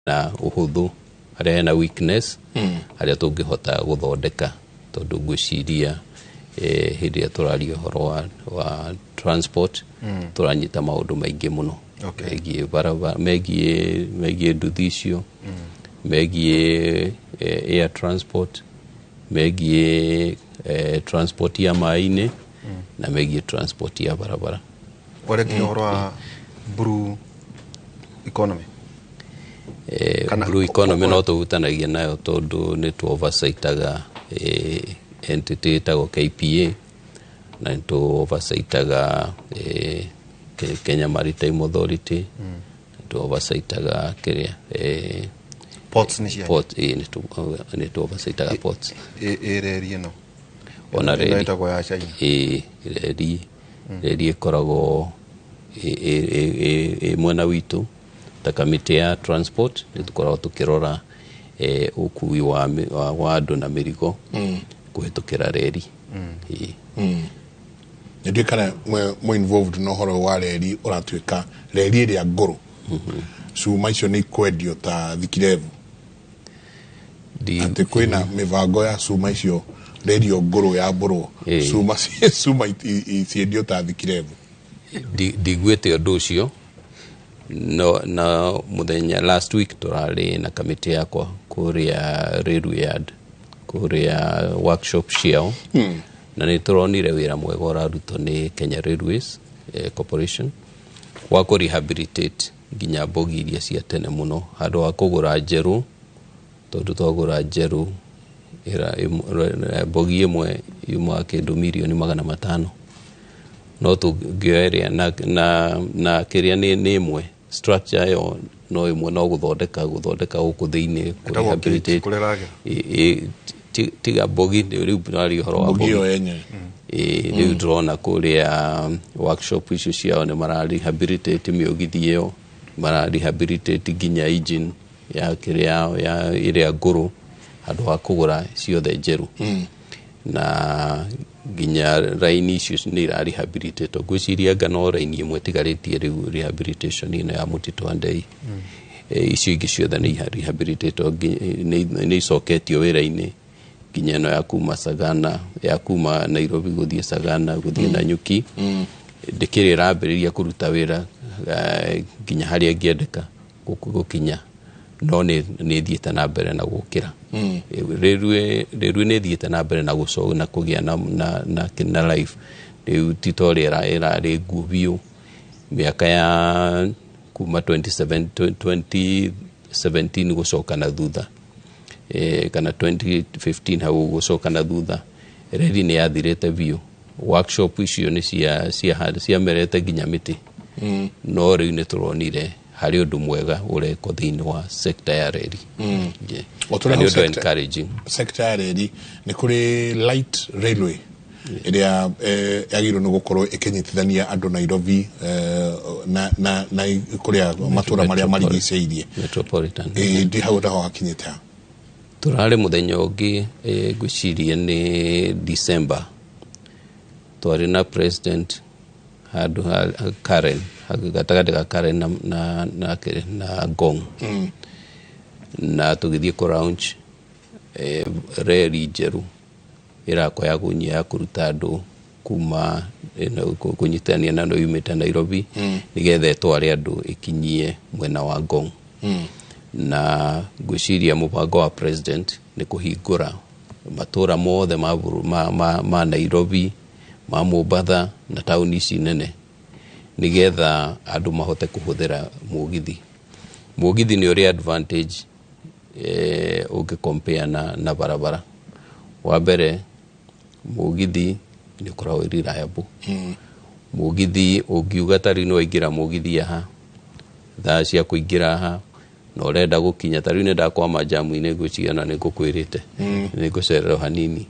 Hena ũhũthũ, harĩa hena weakness, harĩa tũngĩhota gũthondeka, tondũ ngwĩciria hĩndĩ ĩrĩa tũraria ũhoro wa transport, tũranyita maũndũ maingĩ mũno megiĩ barabara, megiĩ nduthi icio, megiĩ air transport, megiĩ transport ya maĩ-inĩ na megiĩ transport ya barabara. Waria nginya ũhoro wa blue economy. Blue economy no tũhutanagia nayo tondũ nĩ tũ oversightaga entity ĩtagwo KPA na nĩ tũ oversightaga Kenya Maritime Authority, nĩ tũ oversightaga kĩrĩa Ports nĩ cia port, nĩ tũ oversightaga ports. Ĩ reri ĩno Ona ĩno reri. Ĩtagwo ya China. Ĩ reri ĩkoragwo ĩ mwena witũ ta kamĩtĩ ya transport. Nĩ tũkoragwo tũkĩrora ũkui wa andũ na mĩrigo kũhĩtũkĩra reri. Ĩ. Nĩ kana mwe involved na ũhoro wa reri, ũratuĩka reri ĩrĩa ngũrũ, cuma icio nĩ ikwendio ta thikirebu? Atĩ kwĩna mĩbango ya cuma icio, reri ĩyo ngũrũ yambũrwo, cuma ciendio ta thikirebu? Ndiguĩte ũndũ ũcio, no na mũthenya last week tũrarĩ na kamĩtĩ yakwa kũrĩa railway yard, kũrĩa workshop ciao, na nĩ tũronire wĩra mwega ũrarutwo nĩ Kenya Railways Corporation wa kũ rehabilitate nginya bogi iria cia tene mũno handũ wa kũgũra njerũ, tondũ twagũra njerũ bogi ĩmwe yumaga kĩndũ mirioni 500, no tũngĩoya ĩrĩa na kĩrĩa nĩ ĩmwe, structure ĩyo no ĩmwe, no gũthondeka gũkũ thĩinĩ, kũ Ĩtagwo rehabilitate. Kũrĩa ĩragera. Tiga bogi, rĩu tũraria ũhoro wa bogi bogi ĩyo yenyewe. Ĩ, rĩu ndĩrona kũrĩa workshop icio ciao nĩ mara rehabilitate mĩũgithi ĩyo, mara rehabilitate nginya engine ya kĩrĩa ya ĩrĩa ngũrũ handũ ha kũgũra ciothe njerũ, na nginya raini icio nĩ ira rehabilitate. Ngwĩciria anga no raini ĩmwe ĩtigarĩtie rĩu rehabilitation, ĩno ya Mũtitũ wa Ndei. Icio ingĩ ciothe nĩ rehabilitate, nĩ icoketio wĩra-inĩ, nginya ĩno ya kuma Sagana, ya kuma Nairobi gũthiĩ Sagana, gũthiĩ Nanyuki, ndĩkĩrĩ ĩrambĩrĩria kũruta wĩra nginya harĩa ĩngĩendeka gũkinya, no nĩ ĩthiĩte na mbere na gũkĩra. Railway nĩ ĩthiĩte na mbere na gũco na kũgĩa na life rĩu, ti ta ũrĩa ĩrarĩ nguo biũ mĩaka ya kuma 27 2017 gũcoka na thutha, kana 2015 hau gũcoka na thutha. Reri nĩ yathirĩte biũ, workshop icio nĩ ciamerete nginya mĩtĩ, no rĩu nĩ tũronire harĩ ũndũ mwega ũrekwo thĩinĩ wa sector ya reri. Yeah. O tũrĩ Na nĩ hau ũndũ encouraging. Sector ya reri, nĩ kũrĩ light railway ĩrĩa yagĩrĩirwo nĩ gũkorwo ĩkĩnyitithania andũ Nairobi na kũrĩa matũra marĩa marigicĩirie. Metropolitan. Ndĩ hau naho hakinyĩte ha? Tũrarĩ mũthenya ũngĩ, ngwĩciria nĩ December, twarĩ na president handũ ha Karen, gatagatĩ ga Karen na Ngong, na tũgĩthiĩ kũ launch reri njerũ ĩrakwa ya kũnyia ya kũruta andũ kuma ĩno, kũnyitania na andũ yumĩte Nairobi nĩgetha ĩtware andũ ĩkinyie mwena wa Ngong. Na ngwĩciria mũbango wa president nĩ kũhingũra matũra mothe ma Nairobi, ma Mombatha na taũni ici nene, nĩgetha andũ mahote kũhũthĩra mũgithi. Mũgithi nĩ ũrĩ advantage ũngĩ compare na barabara. Wa mbere, mũgithi nĩ ũkoragwo wĩ reliable. Mũgithi ũngiuga ta rĩu nĩ waingĩra mũgithi haha thaa cia kũingĩra haha na ũrenda gũkinya ta rĩu nĩ ndakwama jamu-inĩ, ngwĩciria na nĩ ngũkwĩrĩte nĩ ngũcererwo hanini,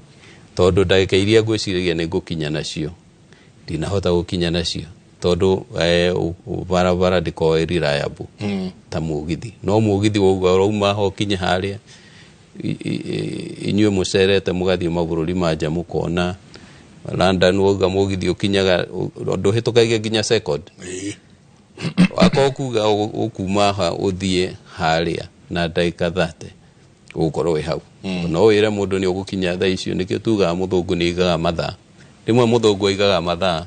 tondũ ndagĩka iria ngwĩciragia nĩ ngũkinya nacio ndinahota gũkinya nacio, tondũ barabara ndĩkoragwo ĩ reliable ta mũgithi. No mũgithi wauga ũrauma haha ũkinye harĩa, inyuĩ mũcerete mũgathiĩ mabũrũri ma nja mũkona London, wauga mũgithi ũkinyaga ndũhĩtũkagia nginya second. Wakorwo kuga ũkuma haha ũthiĩ harĩa. na ndagĩka 30 ũgũkorwo wĩ hau. No wĩre mũndũ nĩ ũgũkinya thaa icio. Nĩkĩo tugaga mũthũngũ nĩ aigaga mathaa. Rĩmwe mũthũngũ aigaga mathaa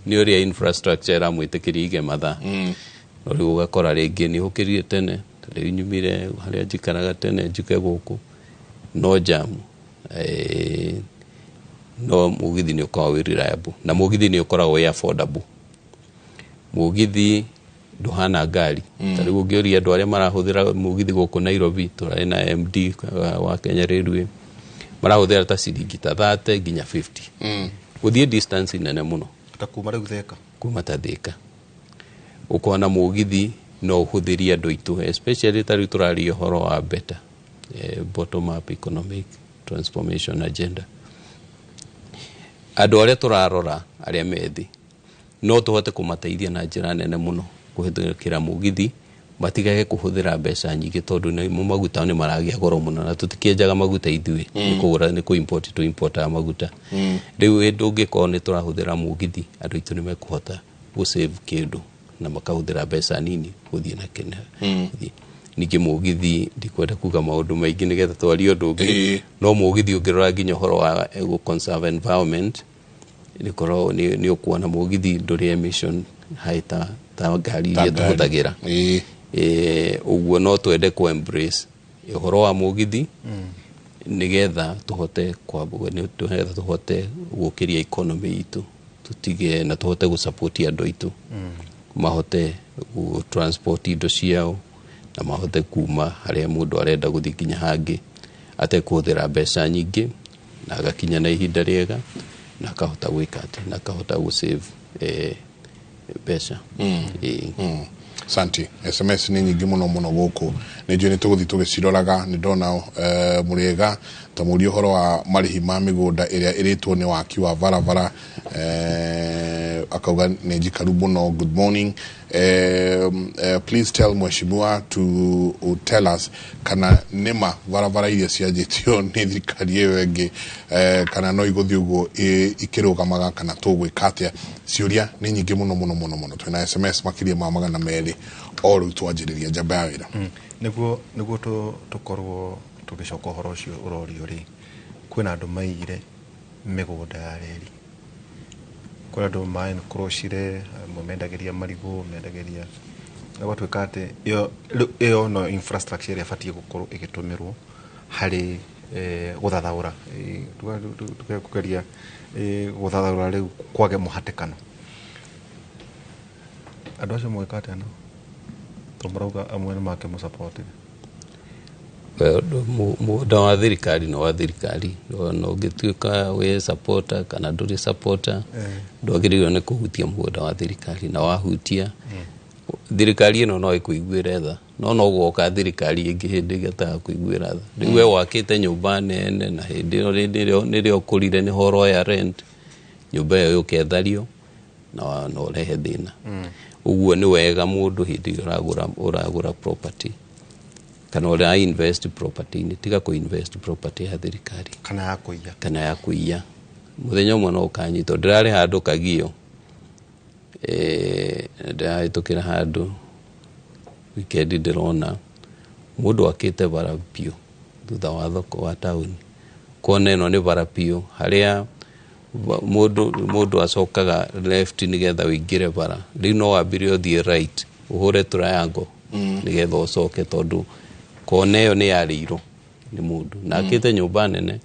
nĩ ũrĩa infrastructure ĩramwĩtĩkĩria ige mathaa, no rĩu ũgakora rĩngĩ nĩ ũkĩrire tene. Ta rĩu nyumire harĩa njikaraga tene njuke gũkũ, no jamu. No mũgithi nĩ ũkoragwo wĩ reliable, na mũgithi nĩ ũkoragwo wĩ affordable. Mũgithi ndũhana ngari. Ta rĩu ũngĩũria andũ arĩa marahũthĩra mũgithi gũkũ Nairobi, tũrarĩ na MD wa Kenya Railway, marahũthĩra ta ciringi ta 30 nginya 50 gũthiĩ distance nene mũno. Ta kuma rĩu Thĩka? Kuma ta Thĩka. Ũkona mũgithi no ũhũthĩrie andũ aitũ, especially ta rĩu tũraria ũhoro wa BETA, bottom up economic transformation agenda. Andũ arĩa tũrarora arĩa me thĩ, no tũhote kũmateithia na njĩra nene mũno kũhĩtũkĩra mũgithi, matigage kũhũthĩra mbeca nyingĩ, tondũ nĩ maguta nĩ maragĩa goro mũno, na tũtikĩenjaga maguta ithuĩ, nĩ kũgũra, nĩ kũ import tũ importaga maguta. Rĩu hĩndĩ ũngĩkorwo nĩ tũrahũthĩra mũgithi, andũ aitũ nĩ mekũhota gũ save kĩndũ na makahũthĩra mbeca nini gũthiĩ na kĩna gũthiĩ. Ningĩ mũgithi, ndikwenda kuga maũndũ maingĩ nĩgetha twarie ũndũ ũngĩ, no mũgithi ũngĩrora nginya ũhoro wa gũ conserve environment, nĩkorwo nĩ ũkuona mũgithi ndũrĩ emission high ta ngari iria tũhũthagĩra. Ũguo no twende kũ embrace ũhoro wa mũgithi nĩgetha tũhote nĩgetha tũhote gũkĩria economy itũ, tũtige na tũhote gũ support andũ aitũ mahote gũ transport indo ciao, na mahote kuma harĩa mũndũ arenda gũthiĩ nginya hangĩ atekũhũthĩra mbeca nyingĩ, na agakinya na ihinda rĩega, na akahota gwĩka atĩ na akahota gũ save mbeca. Ĩĩ. Santi, SMS nĩ nyingĩ mũno mũno gũkũ, nĩ njũĩ nĩ tũgũthiĩ tũgĩciroraga. Nĩ ndona mũrĩega ta mũria ũhoro wa marĩhi ma mĩgũnda ĩrĩa ĩrĩtwo nĩ waki wa barabara, akauga nĩ njikaru mũno. Good morning, please tell mheshimiwa to tell us kana nĩma barabara iria cianjĩtio nĩ thirikari ĩyo ĩngĩ, kana no igũthiĩ ũguo ikĩrũgamaga, kana tũgwĩka atĩa? Ciũria nĩ nyingĩ mũno mũno mũno mũno. Twĩna SMS makĩria ma 200 o rĩu twanjĩrĩria njamba ya wĩra. Nĩguo tũkorwo tũgĩcoka ũhoro ũcio ũrorio rĩ, kwĩna andũ maigire mĩgũnda ya reri, kwĩna andũ ma encroachire, amwe mendagĩria marigũ, mendagĩria, na gwatuĩka atĩ ĩyo rĩu ĩyo no infrastructure ĩrĩa ĩbatiĩ gũkorwo ĩgĩtũmĩrwo harĩ gũthathaũra, kũgeria gũthathaũra rĩu kwage mũhatĩkano. Andũ acio mũgĩka atĩa nao, tondũ marauga amwe nĩ makĩmũsupportire? Well, mũgũnda wa thirikari nĩ wa thirikari. Ona ũngĩtuĩka wĩ supporter kana ndũrĩ supporter, ndwagĩrĩirwo nĩ kũhutia mũgũnda wa thirikari, na wahutia thirikari ĩno no ĩkũiguĩre tha, no gwoka thirikari ĩngĩ hĩndĩ ĩngĩ ĩtagakũiguĩra tha. Rĩu we wakĩte nyũmba nene, na hĩndĩ ĩyo nĩrĩo ũkũrire, nĩho ũroya rent, nyũmba ĩyo yũke ĩthario na ũrehe thĩna. Ũguo nĩ wega mũndũ hĩndĩ ĩrĩa ũragũra property kana ũra invest property-inĩ, tiga kũ invest property ya thirikari kana ya kũiya. Kana ya kũiya. Mũthenya ũmwe no ũkanyitwo. Ndĩrarĩ handũ Kagio, ndĩrahĩtũkĩra handũ weekend, ndĩrona mũndũ akĩte bara biũ thutha wa thoko wa taũni. Kona ĩno nĩ bara biũ harĩa mũndũ acokaga left nĩgetha ũingĩre bara. Rĩu no wambire ũthiĩ right, ũhũre triangle nĩgetha ũcoke, tondũ kona ĩyo nĩ yarĩirwo nĩ mũndũ na akĩte nyũmba nene.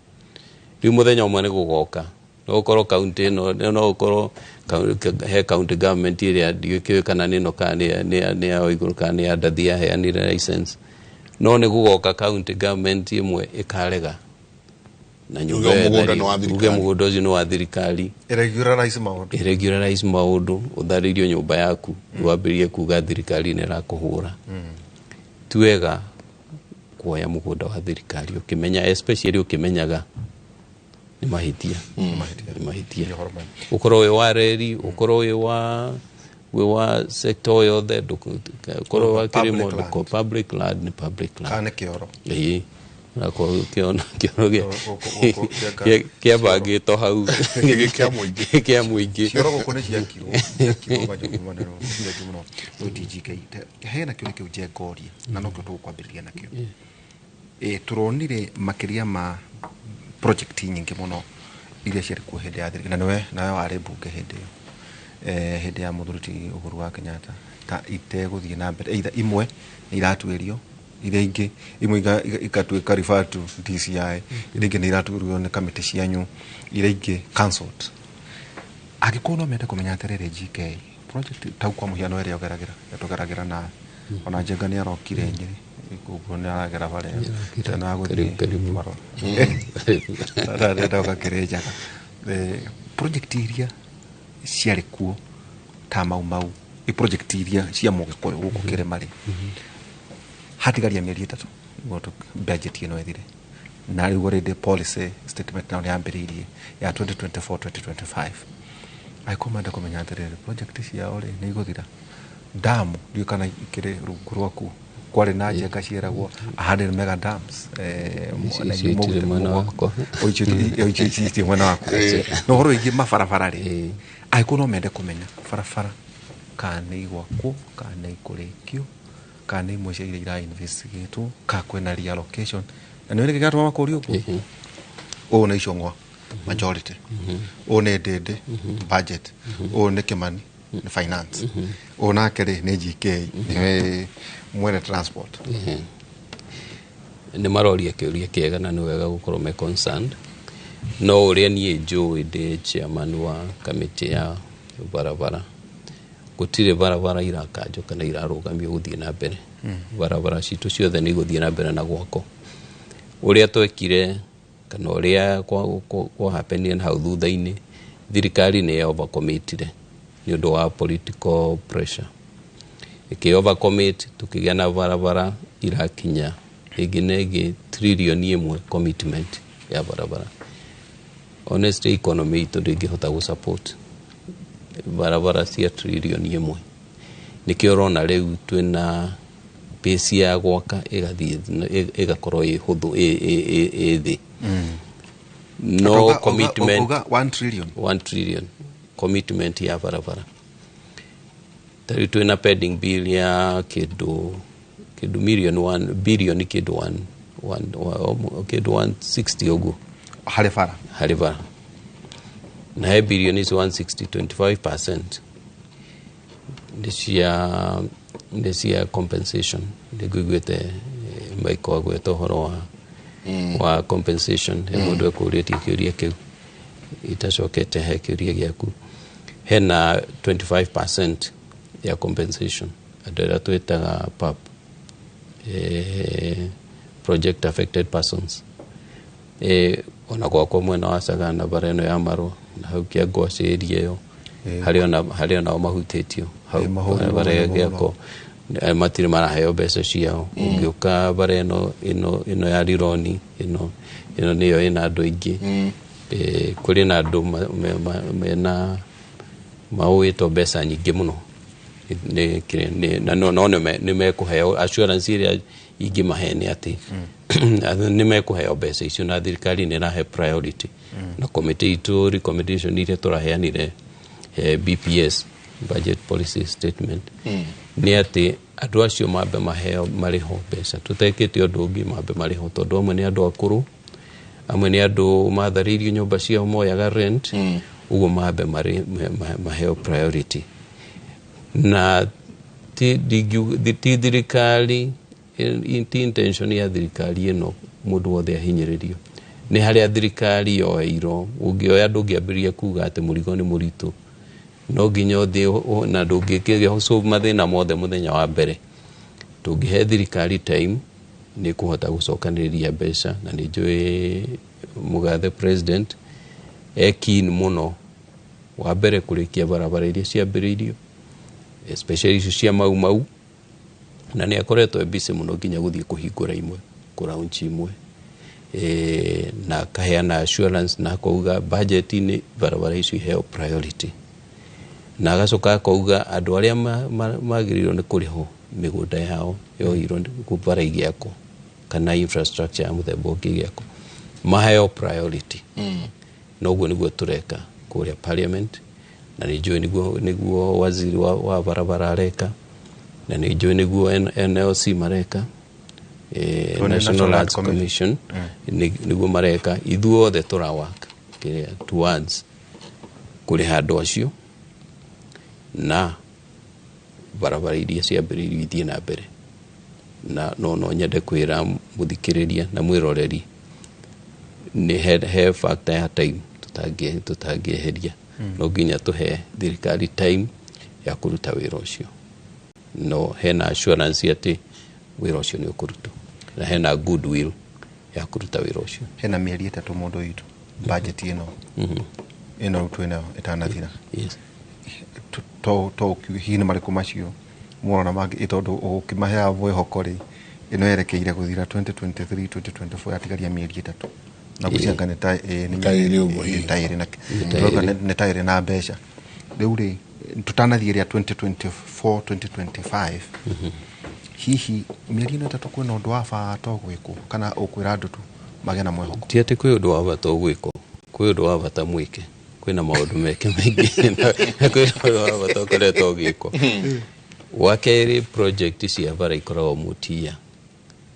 Rĩu mũthenya ũmwe nĩ gũgoka, no ũkorwo kaunti ĩno, no ũkorwo he county government ĩrĩa ndiũĩ kana nĩ ĩno kana nĩ ya igũrũ kana nĩ ya ndathi yaheanire license, no nĩ gũgoka county government ĩmwe ĩkarega na nyũmba Uge ĩyo mũgũnda ĩthario. nĩ wa Uge thirikari. Mũgũnda ũcio nĩ wa thirikari. Regularize maũndũ. Regularize maũndũ, ũtharĩrio nyũmba yaku, wambĩrĩrie kuga thirikari nĩ ĩrakũhũra. Ti wega kuoya mũgũnda wa thirikari ũkĩmenya, especially ũkĩmenyaga nĩ mahĩtia, nĩ mahĩtia. Nĩ ũhoro mwega. Ũkorwo wĩ wa reri, ũkorwo wĩ wa sector o yothe, ũkorwo wĩ wa Public kĩrĩmo, land. Public land nĩ public land. Kana nĩ kĩoro. Ĩĩ. Onakorwo kĩona kĩoro Gũkũ kĩa- kĩabangĩtwo hau. Gĩkĩ kĩa mũingĩ. Kĩa mũingĩ. Cioro gũkũ nĩ ciakirwo, ciakirwo manyũmba manene, nyingĩ mũno. Rĩu DGK hena kĩũria kĩu njengoria na nokĩo tũgũkwambĩrĩria nakĩo. Ĩ tũronire makĩria ma project nyingĩ mũno iria ciarĩ kuo hĩndĩ ya thirikari, na nĩwe nawe warĩ mbunge hĩndĩ ĩyo, hĩndĩ ya mũthuri ti Uhuru wa Kenyatta, ta itegũthiĩ na mbere, either imwe nĩ iratuĩrio, iria ingĩ imwe igatuĩka referred to DCI, iria ingĩ nĩ iratuĩrio nĩ kamĩtĩ cianyu, iria ingĩ cancelled. Angĩkorwo no mende kũmenya atĩrĩrĩ, GK, project tau kwa mũhiano ĩrĩa ũgeragĩra tũgeragĩra na ona Njenga nĩ arokire Nyĩrĩ, koguo nĩ aragera bara ĩyo. Nĩarokire. Tena agũthiĩ Karibu, karibu. Marua. Ndoka Kĩrĩnyaga. Project iria ciarĩ kuo ta Mau Mau, i project iria cia Mũgĩkũyũ gũkũ kĩrĩma rĩ, hatigaria mĩeri 3 nĩguo budget ĩno ĩthire, na rĩu already policy statement nayo nĩ yambĩrĩirie ya 2024 2025. Angĩkorwo menda kũmenya atĩrĩrĩ, project ciao rĩ, nĩ igũthira, damu ndiũĩ kana ikĩrĩ rungu rwaku, kwarĩ na Njenga cieragwo 100 mega dams. Icio Na icio itirĩ mwena wakwa. O, icio itirĩ mwena waku. Na ũhoro wĩgiĩ mabarabara rĩ, angĩkorwo no mende kũmenya barabara kana nĩ igwakwo, kana nĩ ikũrĩkio, kana nĩ imwe cia iria ira investigatwo, kana kwĩna reallocation, na nĩ nĩkĩ gĩatũma makũrie ũguo? Ũũ nĩ Icũng'wa majority, ũũ nĩ Ndĩndĩ budget, ũũ nĩ Kĩmani nĩ finance, ũũ nake rĩ nĩ GK nĩwe mwene transport. Nĩ maroria kĩũria kĩega na nĩ wega gũkorwo me concerned, no ũrĩa niĩ njũĩ ndĩ chairman wa kamĩtĩ ya barabara, gũtirĩ barabara irakanjwo kana irarũgamio gũthiĩ na mbere. Barabara citũ ciothe nĩ igũthiĩ na mbere na gwakwo. Ũrĩa twekire kana ũrĩa kwa happenire na hau thutha-inĩ, thirikari nĩ overcommitire nĩ ũndũ wa political pressure, ĩkĩ overcommit, tukĩgĩa na barabara irakinya ĩngĩ na ĩngĩ 1 trillion commitment ya barabara. Honestly, economy itũ ndĩngĩhota gũ support barabara cia 1 trillion. Nĩkĩo ũrona rĩu twĩna pace ya gwaka ĩgathiĩ ĩgakorwo ĩ hũthũ, ĩ thĩ, no commitment Uga 1 trillion? 1 trillion commitment ya barabara. Ta rĩu twĩna pending bill ya kĩndũ million 1 billion kĩndũ 1 kĩndũ 160 ũguo. Harĩ bara? Harĩ bara. Na he billion icio 160, 25% nĩ cia compensation. Nĩ ngũiguĩte Michael agweta ũhoro wa compensation. He mũndũ ekũrĩtie kĩũria kĩu itacokete he kĩũria gĩaku. Hena 25% ya compensation andũ arĩa twĩtaga PAP, project affected persons, ona gwakwa mwena wa Sagana, bara ĩno ya Marwa na hau Kĩangwaci area ĩyo, harĩ onao mahutĩtio hau. Mahũrirwo bara mũno. Gĩako matirĩ maraheo mbeca ciao. Ũngĩũka bara ĩno ya Rironi, ĩno nĩyo ĩna andũ aingĩ. Kũrĩ na andũ mena maũĩtwo mbeca nyingĩ mũno. Na no nĩ mekũheo assurance ĩrĩa ingĩmahe nĩ atĩ nĩ mekũheo mbeca icio, na thirikari nĩ ĩrahe priority na komĩtĩ itũ recommendation iria tũraheanire, BPS, budget policy statement, nĩ atĩ andũ acio mambe maheo marĩho mbeca tũtekĩte ũndũ ũngĩ, mambe marĩho, tondũ amwe nĩ andũ akũrũ, amwe nĩ andũ matharĩirio nyũmba ciao moyaga rent. Ũguo mambe maheo priority. Na ti thirikari, ti intention ya thirikari ĩno mũndũ wothe ahinyĩrĩrio. Nĩ harĩa thirikari yoeirwo ũngĩoya, ndũngĩambĩrĩria kuga atĩ mũrigo nĩ mũritũ, no nginya ũthiĩ na ndũngĩkĩgĩa solve mathĩna mothe mũthenya wa mbere. Tũngĩhe thirikari time nĩ kũhota gũcokanĩrĩria mbeca, na nĩ njũĩ mũgathe president e keen mũno wa mbere kũrĩkia barabara iria ciambĩrĩirio, especially icio cia Mau Mau, na nĩ akoretwo e busy mũno nginya gũthiĩ kũhingũra imwe, kũlaunch imwe, na akaheana assurance na akauga budget-inĩ barabara icio iheo priority, na agacoka akauga andũ arĩa magĩrĩirwo nĩ kũrĩhwo mĩgũnda yao yoirwo bara igĩakwo. Kana infrastructure ya mũthemba ũngĩ ĩgĩakwo, maheo priority. Noguo nĩguo tũreka kũrĩa parliament, na nĩ njũĩ nĩguo waziri wa barabara areka, na nĩ njũĩ nĩguo NLC mareka, Nĩ National Lands Commission. Commission nĩguo mareka. Ithuothe tũrawaka kĩrĩa towards kũrĩha andũ acio na barabara iria ciambĩrĩirio ithiĩ na mbere. Na no nyende kwĩra mũthikĩrĩria na mwĩroreri nĩ he factor ya time tũtangĩeheria. No nginya tũhe thirikari time ya kũruta wĩra ũcio, no hena assurance atĩ wĩra ũcio nĩ ũkũrutwo na hena goodwill ya kũruta wĩra ũcio. Hena mĩeri 3, mũndũ witũ, budget ĩno rĩu twĩnayo ĩtanathira. Yes. To ũkiuge hihi nĩ marĩkũ macio mũrona mangĩ, tondũ ũkĩmaheaga mwĩhoko rĩ, ĩno yerekeire gũthira 2023 2024, yatigaria mĩeri 3 na gwĩciria nĩ ta nĩ Ta ĩrĩ ũguo hihi. Ta ĩrĩ na Ta tũrauga ĩrĩ. Nĩ ta ĩrĩ na mbeca rĩu rĩ, tũtanathiĩ ĩrĩa 2024 2025, hihi mĩeri ĩno 3 kwĩna ũndũ wa bata ũgwĩkwo kana ũkwĩra andũ tu magĩe na mwĩhoko? Ti atĩ kwĩ ũndũ wa bata ũgwĩkwo, kwĩ ũndũ wa bata mwĩke, kwĩna maũndũ meke maingĩ na kwĩna ũndũ wa bata ũkoretwo ũgĩkwo. Wa kerĩ, project cia bara ikoragwo mũtia,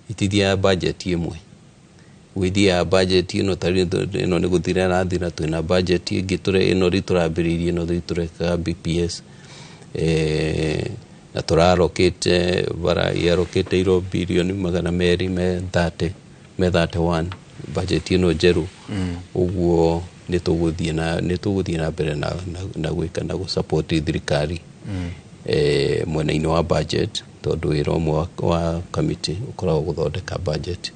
itithiaga budget ĩmwe. Gwĩthiaga budget ĩno, tarĩu ĩno nĩ gũthira ĩrathira, twĩna budget ĩngĩ ĩno rĩu tũrambĩrĩirie, ĩno rĩu tũrekaga BPS, na tũrarokĩte bara yarokĩte birioni 231 me 31 budget ĩno njerũ. Ũguo nĩ tũgũthiĩ na mbere na gwĩka na gũsupport thirikari mwena-inĩ wa budget, tondũ wĩra ũmwe wa committee ũkoragwo gũthondeka budget,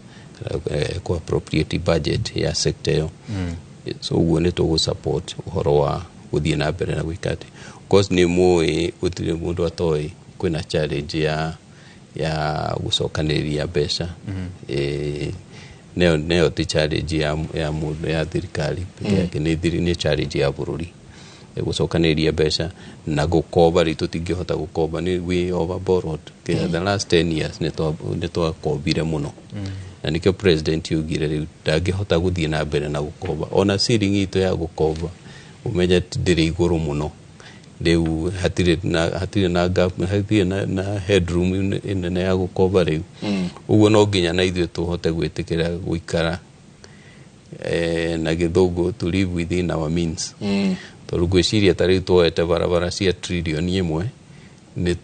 ku appropriate budget ya sector ĩyo. So ũguo nĩ tũgũ support ũhoro wa gũthiĩ na mbere na gwĩka atĩ, of course, nĩ mũĩ gũtirĩ mũndũ atoĩ kwĩna challenge ya gũcokanĩrĩria mbeca. Neyo ti challenge ya mũndũ, ya thirikari peke yake, nĩ challenge ya bũrũri. Gũcokanĩrĩria mbeca na gũkomba rĩu tũtingĩhota gũkomba, nĩ we over borrowed. The last 10 years nĩ twakombire mũno, na nĩkĩo president augire rĩu ndangĩhota gũthiĩ na mbere na gũkomba. Ona ceiling itũ ya gũkomba, ũmenye ndĩrĩ igũrũ mũno rĩu, hatirĩ na gap, hatirĩ na headroom ĩnene ya gũkomba rĩu. Ũguo no nginya na ithuĩ tũhote gwĩtĩkĩra gũikara, na gĩthũngũ, to live within our means, tondũ ngwĩciria ta rĩu tuoete barabara cia 1 trillion nĩ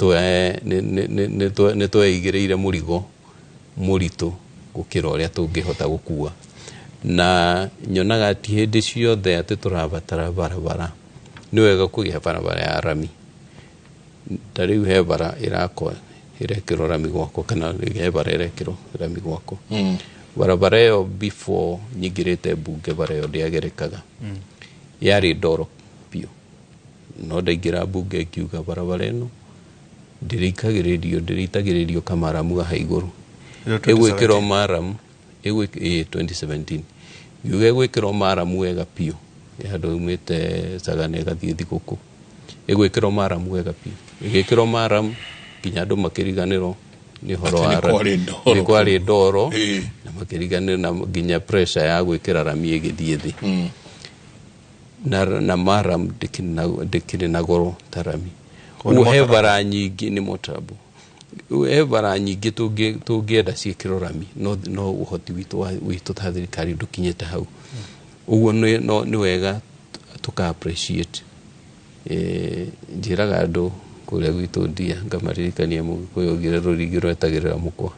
tweigĩrĩire mũrigo mũritũ gũkĩra ũrĩa tũngĩhota gũkua. Na nyonaga ti hĩndĩ ciothe atĩ tũrabatara barabara. Nĩ wega kũgĩa barabara ya rami, ta rĩu he bara ĩrakwa ĩrekĩrwo rami gwakwa, kana he bara ĩrekĩrwo rami gwakwa. Barabara ĩyo, before nyingĩrĩte mbunge, bara ĩyo ndĩagerekaga, yarĩ ndoro biũ. No ndaingĩra mbunge ngiuga barabara ĩno ndĩrĩikagĩrĩrio kamaramu haha igũrũ. Ĩyo Ĩgwĩkĩrwo 2017. Maramu ĩgwĩ 2017 ngiuga ĩgwĩkĩrwo maramu wega biũ, handũ umĩte Sagana ĩgathiĩ Thigũkũ, ĩgwĩkĩrwo maramu wega biũ. Ĩgĩkĩrwo maramu nginya andũ makĩriganĩrwo nĩ ũhoro Atĩ wa nĩ kwarĩ ndoro. Nĩ kwarĩ ndoro. Na makĩriganĩrwo, na nginya pressure ya gwĩkĩra rami ĩgĩthiĩ thĩ. Na maram ndĩkĩrĩ na goro ta rami. Koguo nĩ Ũguo he motorable. bara nyingĩ nĩ motorable. He bara nyingĩ tũngĩenda ciĩkĩrwo rami, no ũhoti witũ ta thirikari ndũkinyĩte hau. Ũguo nĩ wega tũka appreciate. Njĩraga andũ kũrĩa gwitũ ndia ngamaririkania Mũgĩkũyũ augire rũrigi rwetagĩrĩra mũkwa.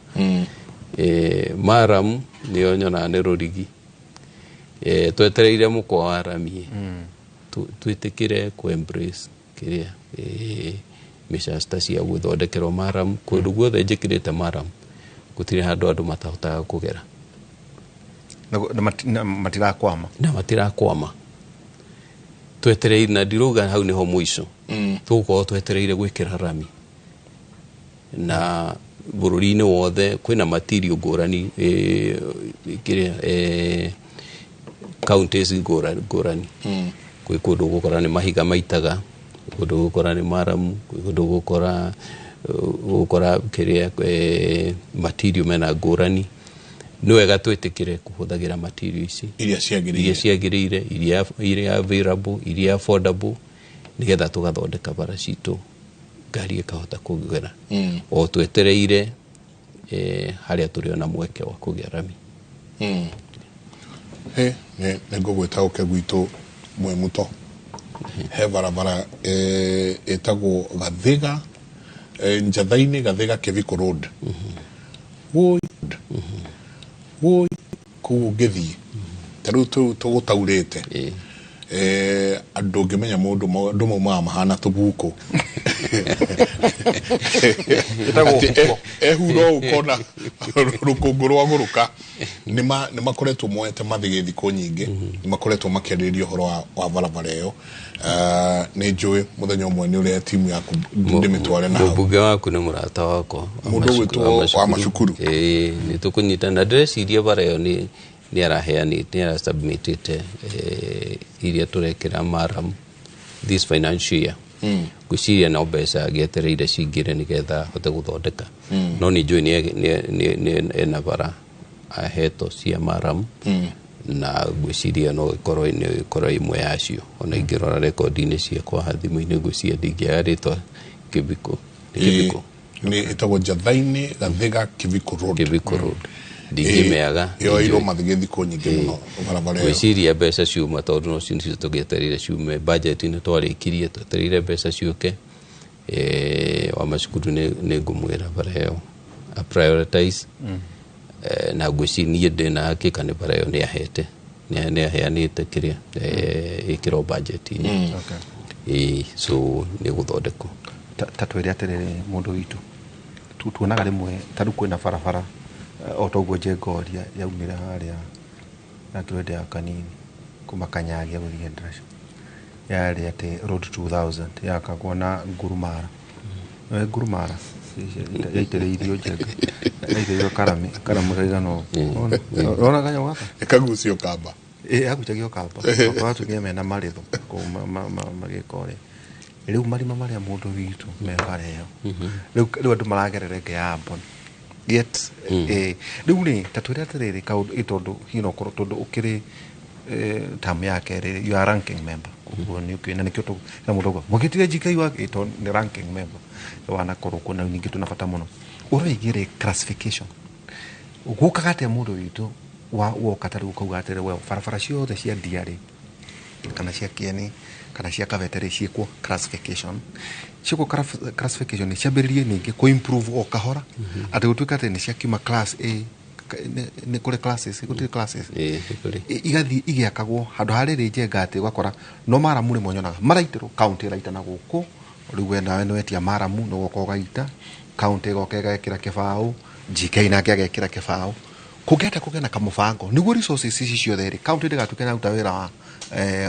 Maram nĩyo nyonaga nĩ rũrigi. Twetereire mũkwa wa rami, twĩtĩkĩre ku embrace kĩrĩa measures ta cia gũthondekerwo maram. Kũndũ guothe njĩkĩrĩte maram gũtirĩ handũ andũ matahotaga kũgera. Na matirakwama. Na matirakwama. Twetereire, na ndirauga hau niho mũico, tũgũkorwo twetereire gwĩkĩra rami na bũrũri-inĩ wothe. Kwĩna material ngũrani, kĩrĩa, counties ngũrani ngũrani. Gwĩ kũndũ ũgũkora nĩ mahiga maitaga, gwĩ kũndũ ũgũkora nĩ maramu, gwĩ kũndũ ũgũkora kĩrĩa, material mena ngũrani. Nĩ wega twĩtĩkĩre kũhũthagĩra material ici iria iria ciagĩrĩire. Ciagĩrĩire, iria available, iria affordable, nĩgetha tũgathondeka bara citũ, ngari ĩkahota kũgera o twetereire harĩa tũrĩona mweke wa kũgĩa rami. He nĩ ngũgwĩta ũke gwitũ mwĩ muto he barabara ĩtagwo Gathiga, Njatha-inĩ, Gathiga Kĩbiko Road. Woi woi, kũu ũngĩthiĩ ta rĩu tũgũtaurĩte, andũ ũngĩmenya mũndũ andũ maumaga mahana tũbuku. Ĩtagwo Atĩ huko. Ehura ũũ ũkona rũkũngũ rwagũrũka. Nĩ makoretwo moete mathĩgĩ thikũ nyingĩ, nĩ makoretwo makĩarĩrĩria ũhoro wa barabara ĩyo. Nĩ njũĩ mũthenya ũmwe nĩ ũrĩa timu yaku ndĩmĩtware na hau. Mũmbunge waku nĩ mũrata wakwa wa Mũndũ ũgwĩtwo wa Macukuru. Ĩĩ, nĩ tũkũnyitana na ndĩreciria bara ĩyo nĩ araheanĩte, nĩ arasubmitĩte iria tũrekĩra maram this financial year. Ngwĩciria no mbeca agĩetereire cingĩre nĩgetha ahote gũthondeka, no nĩ njũĩ nĩ ena bara ahetwo cia maram, na ngwĩciria no ĩkorwo nĩ ĩkorwo ĩmwe yacio. Ona ingĩrora rekondi-inĩ ciakwa thimũ-inĩ, ngwĩciria ndingĩaga rĩtwa Kĩbiko. Nĩ Kĩbiko. Nĩ ĩtagwo Njatha-inĩ Gathiga Kĩbiko Road. Kĩbiko Road, ndingĩmĩaga. Yoeirwo mathĩgĩ thikũ nyingĩ mũno barabara ĩyo. Ngwĩciria mbeca ciuma, tondũ no cio nĩcio tũgĩetereire ciume budget-inĩ, twarĩkirie twetereire mbeca ciũke. Wa macukuru nĩ ngũmwĩra bara ĩyo a prioritize. Na ngwĩciria niĩ ndĩna hakika nĩ bara ĩyo nĩ ahete, nĩ aheanĩte kĩrĩa ĩkĩrwo budget-inĩ. Ĩĩ, so nĩ gũthondekwo. Ta twĩre atĩrĩrĩ, mũndũ witũ, tuonaga rĩmwe ta rĩu kwĩna barabara o toguo Njengoria yaumire harĩa na kĩrwende ya kanini kuma Kanyagia gũthiĩ Ndraca, yarĩ atĩ road 2000 yakagwo na ngurumara. Ngurumara yaitĩrĩirio njenga, yaitĩrĩirio karami karamu kaigana ũũ. Ũrona kanyamũ gaka? Ĩkagucio kamba. Ĩ agucagia kamba okorwo atumia mena marĩthũ kũu magĩka ũrĩa. Rĩu marima marĩa, mũndũ witũ, me bara ĩyo rĩu andũ maragerera ĩngĩ ya Ambon yet. Rĩu rĩ, ta twĩre atĩrĩrĩ, kaũndũ tondũ hihi no ũkorwo tondũ ũkĩrĩ term ya kerĩ, you are ranking member, koguo nĩ ũkĩũĩ na nĩkĩo na mũndũ auga mũgĩtire GK wa tondũ nĩ ranking member wanakorwo kuo. Na ningĩ twĩna bata mũno ũhoro wĩgiĩ rĩ classification. Gũkaga atĩa, mũndũ witũ, wa woka ta rĩu ũkauga atĩrĩ, we barabara ciothe cia ndiarĩ kana cia Kieni kana cia Kabete rĩ, ciĩkwo classification, ciĩkwo classification nĩ ciambĩrĩrie ningĩ kũ improve o kahora, atĩ gũtuĩka atĩ nĩ ciakiuma class A, nĩ kũrĩ classes, gũtirĩ classes? Ĩĩ, nĩ kũrĩ. Igathiĩ igĩakagwo handũ ha rĩrĩ njenga atĩ ũgakora no maramu rĩmwe nyonaga maraitĩrwo county ĩraita na gũkũ. Rĩu we nawe nĩwetia maramu, nĩ ũgoka ũgaita, county ĩgoka ĩgekĩra kĩbaũ, GK nake agekĩra kĩbaũ. Kũngĩhota kũgĩa na kamũbango nĩguo resources ici ciothe rĩ, county ndĩgatuĩke nĩyaruta wĩra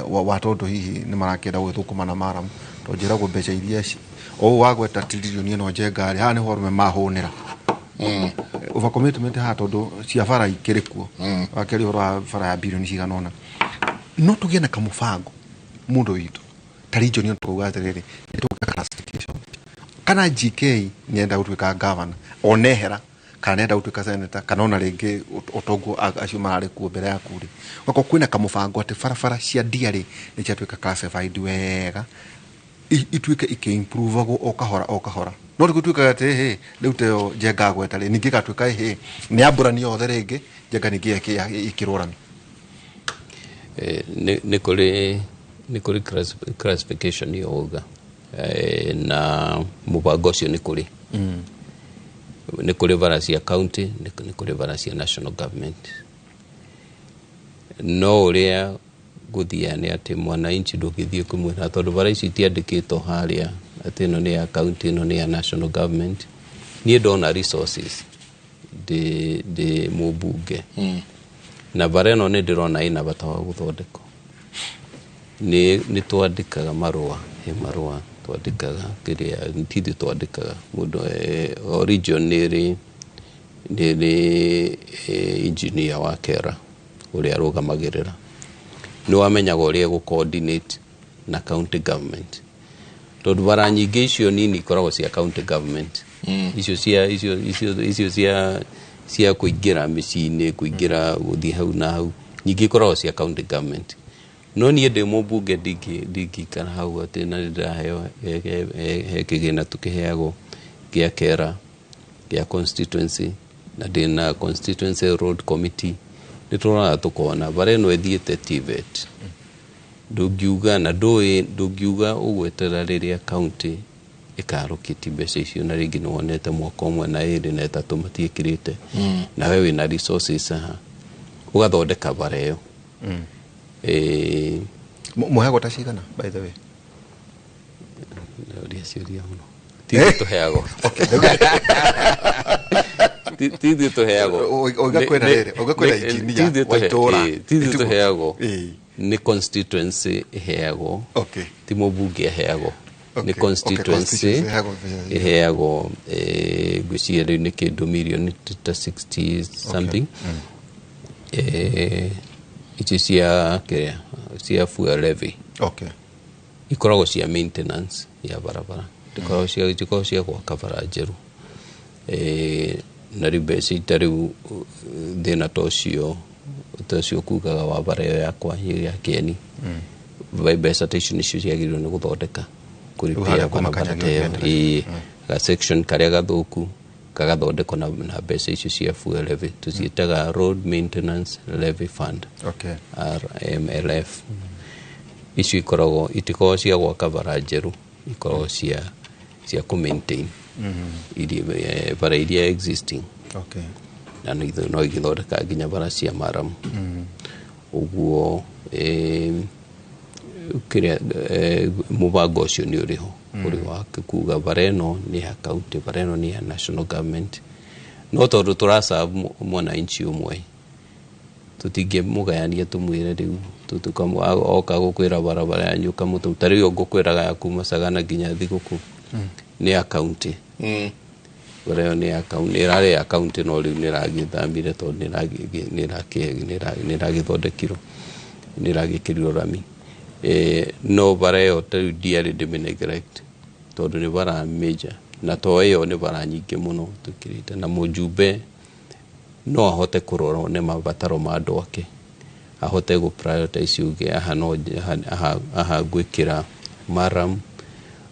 wa tondũ hihi nĩ marakĩenda gwĩthũkũma na maramu, tondũ njĩragwo mbeca iria o ũũ wagweta tiririoni ĩno njenga rĩ, haha nĩho arũme mahũnĩra over commitment haha, tondũ cia bara ikĩrĩ kuo, wakĩaria ũhoro wa bara ya birioni cigana ũna. No tũgĩe na kamũbango, mũndũ witũ, ta region ĩyo tũkauga atĩrĩrĩ, nĩ tũgwĩka classification, kana GK nĩenda gũtuĩka governor onehera, kana nĩenda gũtuĩka senator, kana ona rĩngĩ ũtonguo acio mararĩ kuo mbere yaku rĩ, ũgakorwo kwĩna kamũbango atĩ barabara cia ndia rĩ, nĩ ciatuĩka classified wega, ituĩke ikĩimprovagwo o kahora o kahora. No rĩgũtuĩka atĩ hĩ rĩu teo njenga gweta rĩ, ningĩ ĩgatuĩka hĩ nĩ ambũrani yothe rĩngĩ njenga ningĩ ĩkĩrwo rami. Nĩ kũrĩ classification ĩyo wauga, na mũbango ũcio nĩ kũrĩ bara cia county, nĩ kũrĩ bara cia national government. No ũrĩa gũthiaga nĩ atĩ mwananchi ndũngĩthiĩ kũmwĩra, tondũ bara ici itiandĩkĩtwo harĩa atĩ ĩno nĩ ya county, ĩno nĩ ya national government. Niĩ ndona resources ndĩ mũmbunge na bara ĩno nĩ ndĩrona ĩna bata wa gũthondekwo, nĩ twandĩkaga marũa, he marũa twandĩkaga kĩrĩa tithuĩ twandĩkaga mũndũ. O region nĩ ĩrĩ engineer wa kera ũrĩa arũgamagĩrĩra, nĩ wamenyaga ũrĩa gũ coordinate na county government, tondũ bara nyingĩ icio nini ikoragwo cia county government, icio cia icio icio icio cia Cia kũingĩra mĩciĩ-inĩ, kũingĩra gũthiĩ hau na hau, nyingĩ ikoragwo cia county government. No niĩ ndĩ mũmbunge ndingĩikara hau atĩ na nĩndĩraheo he kĩgĩna tũkĩheagwo gĩa kera gĩa constituency, na ndĩna constituency road committee. Nĩ tũroraga tũkona bara ĩno ĩthiĩte TVET, ndũngiuga na ndũĩ, ndũngiuga ũgweterera rĩrĩa county ĩkarũkĩtie mbeca icio, na rĩngĩ nĩ wonete mwaka ũmwe na ĩrĩ na ĩtatũ matiĩkĩrĩte, na we wĩna resources haha ũgathondeka bara ĩyo. Mũheagwo ta cigana, by the way? Ũria ciũria mũno. Ti ithuĩ tũheagwo. Ti ithuĩ tũheagwo. Oiga kwĩna rĩrĩ, oiga kwĩna engineer Ti ithuĩ wa itũũra. Ti ithuĩ tũheagwo. Ĩĩ. Nĩ constituency ĩheagwo. Ti mũmbunge aheagwo, nĩ constituency. Constituency ĩheagwo mbeca icio. Ĩheagwo, ngwĩciria rĩu nĩ kĩndũ mirioni ta 60 something. Ici cia kĩrĩa, cia fuel levy, ikoragwo cia maintenance ya barabara, itikoragwo cia gwaka bara njerũ. Na rĩu mbeca ta rĩu thĩna ta ũcio kugaga wa bara ĩyo yakwa ya Kĩeni, mbeca ta icio nĩcio ciagĩrĩirwo nĩ gũthondeka Rĩu kũripia harĩa kuma barabara ta Kanyagia ĩyo. ũkĩendelea. Ĩĩ, ga section karĩa gathũku gagathondekwo na mbeca icio cia fuel levy. Tũciĩtaga Road Maintenance Levy Fund, RMLF. Icio ikoragwo, itikoragwo cia gwaka bara njerũ, ikoragwo cia kũ maintain bara iria existing. Na no igĩthondeka nginya bara cia maramu ũguo. Kĩrĩa, mũbango ũcio nĩ ũrĩ ho, ũrĩ wa kuga bara ĩno nĩ ya county, bara ĩno nĩ ya national government. No tondũ tũraserve mwananchi ũmwe, tũtingĩmũgayania tũmwĩre rĩu oka gũkwĩra barabara yanyu ũkamũtũ. Ta rĩu ngũkwĩraga ya kuma Sagana nginya Thigũkũ nĩ ya county. Bara ĩyo nĩ ya county, ĩrarĩ ya county, no rĩu nĩ ĩragĩthamire tondũ nĩ ĩragĩthondekirwo, nĩ ĩragĩkĩrirwo rami. No bara ĩyo ta rĩu ndiarĩ ndĩmĩ neglect tondũ nĩ bara major, na to ĩyo, nĩ bara nyingĩ mũno tũkĩrĩte, na mũjumbe no ahote kũrora one mabataro ma andũ ake, ahote gũ prioritize, uge aha no aha, aha ngwĩkĩra maram,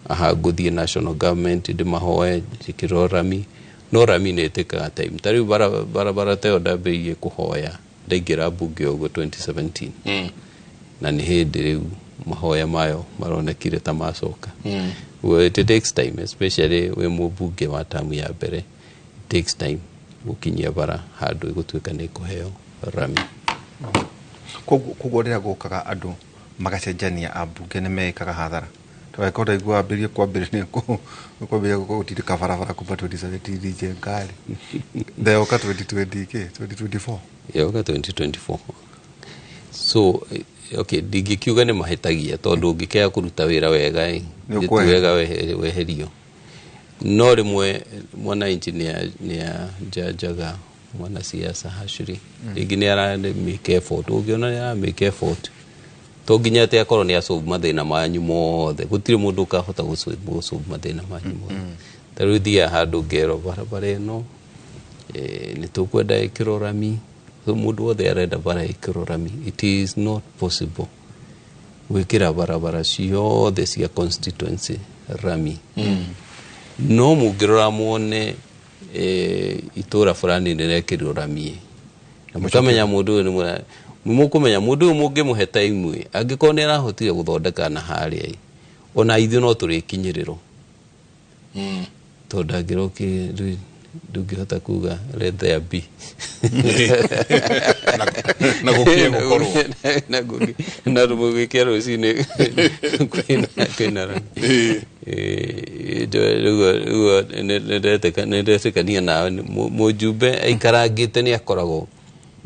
aha ngũthiĩ national government ndĩmahoe njĩkĩrwo rami. No rami nĩ ĩtĩkaga time. Ta rĩu barabara ta ĩyo ndambĩrĩirie kũhoya ndaingĩra mbunge ũguo 2017, na nĩ hĩndĩ rĩu mahoya mayo maronekire ta macoka. Well, it takes time, especially wĩ mũmbunge wa tamu ya mbere. It takes time gũkinyia bara handũ ĩgũtuĩka nĩ ĩkũheo rami. Koguo rĩrĩa gũkaga andũ magacenjania ambunge nĩ meĩkaga hathara, tondũ ndaigua wambĩrĩrie kwambĩrĩria kwambĩrĩria gũtindĩka barabara kuma 2017 Njenga ndeoka 2020 kĩ 2024. Yoka 2024. So okay, ndingĩkiuga nĩ mahĩtagia tondũ ũngĩkĩaga kũruta wĩra wega ĩ, Nĩ ti ũkweherio. wega weherio. No rĩmwe mwananchi nĩ ajanjaga mwanasiasa harshly. Rĩngĩ nĩ ara make effort, ũngĩona nĩ ara make effort, to nginya atĩ akorwo nĩ asolve mathĩna manyu mothe. Gũtirĩ mũndũ ũkahota gũsolve mathĩna manyu mothe. Ta rĩu thiaga handũ ngerwo barabara ĩno, nĩ tũkwenda ĩkĩrwo rami. So mũndũ wothe arenda bara ĩkĩrwo rami. It is not possible gwĩkĩra barabara ciothe cia constituency rami. No mũngĩrora muone, itũra fulani nĩrekĩrirwo rami, na mũkamenya mũndũ ũyũ nĩ mũkũmenya mũndũ ũyũ mũngĩmũhe time, angĩkorwo nĩ arahotire gũthondeka na harĩa ĩ, ona ithuĩ no tũrĩkinyĩrĩrwo, tondũ ndangĩroki ndũngĩhota kuga let there be. Na gũkĩe gũkorwo. Na rũmũgĩkĩa rũcinĩ kwĩna rami. Rĩu nĩndetĩkania nawe. Mũjumbe aikarangĩte nĩ akoragwo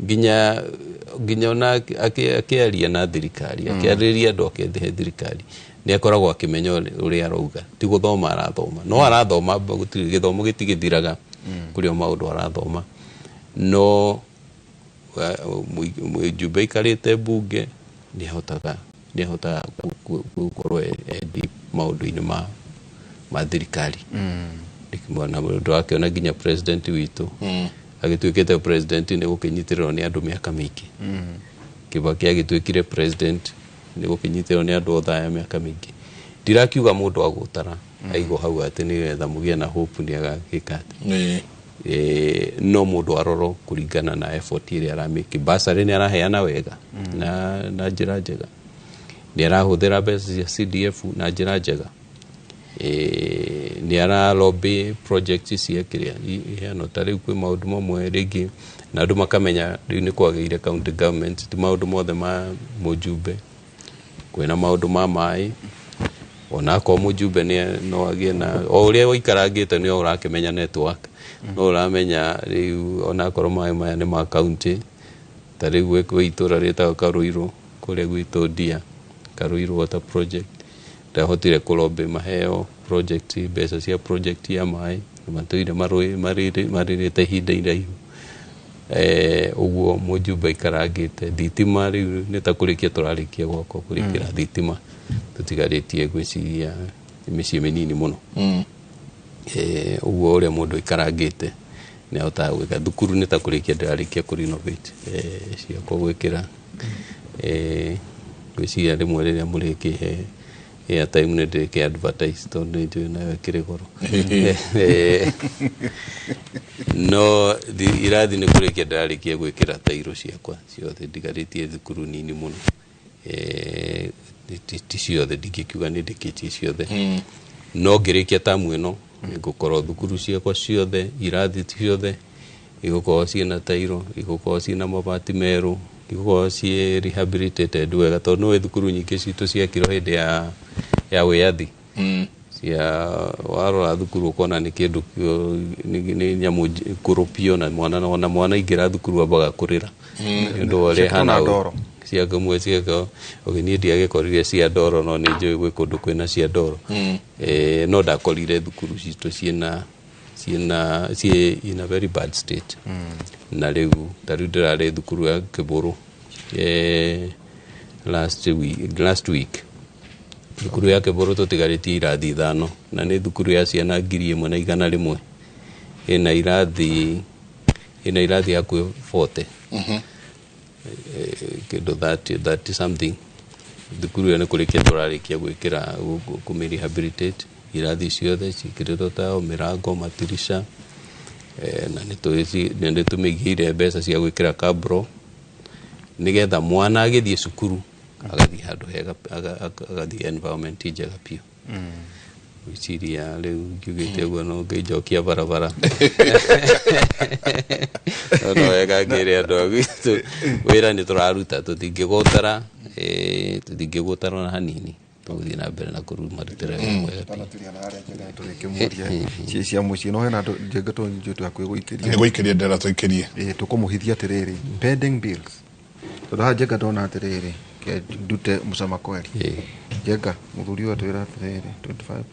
nginya ona akĩaria na thirikari, akĩarĩria andũ akĩhe thirikari, nĩ akoragwo akĩmenya ũrĩa arauga. Ti gũthoma arathoma, no arathoma, gũtirĩ gĩthomo gĩtigĩthiraga kũrĩ o maũndũ arathoma. No mũjumbe aikarĩte mbunge nĩ ahotaga gũkorwo e deep maũndũ-inĩ ma thirikari. Na ndũrakĩona nginya president witũ Agĩtuĩkĩte president nĩ gũkĩnyitĩrĩrwo nĩ andũ mĩaka mĩingĩ. Kibaki agĩtuĩkire president nĩ gũkĩnyitĩrĩrwo nĩ andũ othe aya mĩaka mĩingĩ. Ndirakiuga mũndũ agũtara aigwo hau atĩ nĩgetha mũgĩe na hope nĩ agagĩka atĩ. No mũndũ arorwo kũringana na effort ĩrĩa aramĩki. Bursary nĩ araheana wega na njĩra njega, nĩ arahũthĩra mbeca cia CDF na njĩra njega, nĩ ara lobby project cia kĩrĩa iheanwo. Ta rĩu kwĩ maũndũ mamwe rĩngĩ na andũ makamenya rĩu nĩ kwagĩire county government, ti maũndũ mothe ma mũjumbe. Kwĩna maũndũ ma maĩ, onakorwo mũjumbe nĩ no agĩe na o ũrĩa waikarangĩte nĩ ũrakĩmenya network, no ũramenya rĩu onakorwo maĩ maya nĩ ma county. Ta rĩu gwĩ itũra rĩtagwo Karũirũ kũrĩa gwitũ Ndia, Karũirũ water project, ndahotire kũlobby maheo project, mbeca cia project ya maĩ, matũire marĩrĩte ihinda iraihu. Ũguo mũjumbe aikarangĩte. Thitima rĩu nĩ ta kũrĩkia tũrarĩkia gwakwa kũrĩkĩra thitima, tũtigarĩtie gwĩciria mĩciĩ mĩnini mũno. Ũguo ũrĩa mũndũ aikarangĩte nĩ ahotaga gwĩka. Thukuru nĩ ta kũrĩkia ndĩrarĩkia kũ renovate ciakwa gwĩkĩra. Ngwĩciria rĩmwe rĩrĩa mũrĩkĩhe airtime nĩ ndĩrĩkĩ advertise tondũ nĩ njũĩ nayo ĩkĩrĩ goro. No irathi nĩ kũrĩkia ndĩrarĩkia gwĩkĩra tairo ciakwa ciothe, ndigarĩtie thukuru nini mũno. Ti ciothe, ndingĩkiuga nĩ ndĩkĩtie ciothe, no ngĩrĩkia tamu ĩno nĩngũkorwo thukuru ciakwa ciothe, irathi ciothe igũkorwo ciĩna tairo, igũkorwo ciĩna mabati merũ, igũkorwo ciĩ rehabilitated wega, tondũ nĩũĩ thukuru nyingĩ citũ ciakirwo hĩndĩ ya wĩyathi. Cia warora thukuru ũkona nĩ kĩndũ nĩ nyamũ ngũrũ na mwana ona mwana aingĩra thukuru ambaga kũrĩra nĩ ũndũ wa ũrĩa Ciakĩtwo na ĩhana. ndoro. Cia kũmwe ciaka okay, niĩ ndiagĩkorire cia ndoro, no nĩ njũĩ gwĩ kũndũ kwĩna cia ndoro. No ndakorire thukuru citũ ciĩna ciĩ in a very bad state. Na rĩu ta rĩu ndĩrarĩ thukuru ya Kĩbũrũ last week. Thukuru ya Kĩbũrũ tũtigarĩtie irathi 5, na nĩ thukuru ya ciana 1,100, ĩna irathi hakuhĩ 40, kĩndũ 30, 30 something. Thukuru ĩyo nĩ kũrĩkia tũrarĩkia gwĩkĩra kũmĩ rehabilitate, irathi ciothe ciĩkĩrĩtwo tayo, mĩrango, matirisha, na nĩ tũmĩigĩire mbeca cia gwĩkĩra cabro nĩgetha mwana agĩthiĩ cukuru agathiĩ handũ hega, agathiĩ environment njega biũ. Gwĩciria rĩu ngiugĩte ũguo no ngĩnjokia barabara, no wega ngĩre andũ a gwitũ wĩra nĩ tũraruta, tũtingĩgũtara ona hanini, tũgũthiĩ na mbere na kũmarutĩra wĩra mwega biũ. Tanaturia na harĩa njega tũrĩkĩmũria cia mũciĩ, no hena andũ njenga tũnjũ twakuĩ gũikĩria. Nĩ gũikĩria ndĩra tũikĩrie. Ĩ tũkũmũhithia atĩrĩrĩ, pending bills, tondũ haha njenga ndona atĩrĩrĩ, ke ndute mũcama kweri. Njenga mũthuri ũyũ atwĩra atĩrĩrĩ,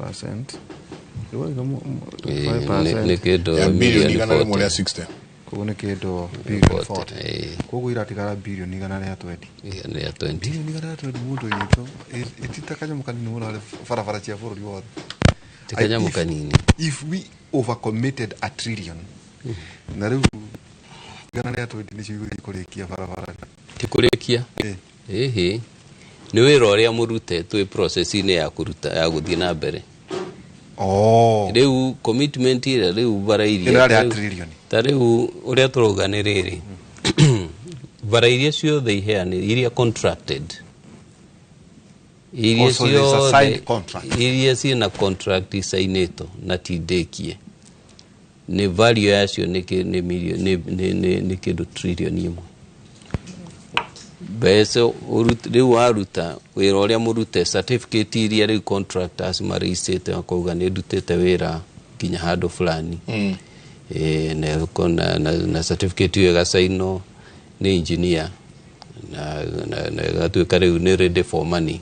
25%. Nĩ kĩndũ ya bilioni milioni 100 40. rĩa 60. Koguo nĩ kĩndũ bilioni 40, 40. Koguo iratigara bilioni 120. 120. Bilioni 120, mũndũ witũ, ĩtita kanyamũ kanini mũno harĩ barabara cia bũrũri wothe. Ti kanyamũ kanini. If we overcommitted a trillion, na rĩu 120 nĩcio igũthiĩ kũrĩkia barabara. Ti kũrĩkia. Ĩhĩ, nĩ wĩra ũrĩa mũrute, twĩ process-inĩ ya kũruta, ya gũthiĩ na mbere. Rĩu commitment ĩrĩa rĩu bara iria Ĩno yarĩ ya trillion. Ta rĩu ũrĩa tũrauga nĩ rĩrĩ, bara iria ciothe iheanĩ iria contracted, iria Also, there's a signed contract. Iria ciĩna contract isainĩtwo na ti ndĩkie, nĩ value yacio nĩ nĩ nĩ kĩndũ 1 trillion. Mbeca rĩu waruta wĩra ũrĩa mũrute, certificate iria rĩu contractors marĩicĩte makauga nĩ ndutĩte wĩra nginya handũ fulani, na certificate ĩyo ĩgacainwo nĩ engineer na ĩgatuĩka rĩu nĩ ready for money.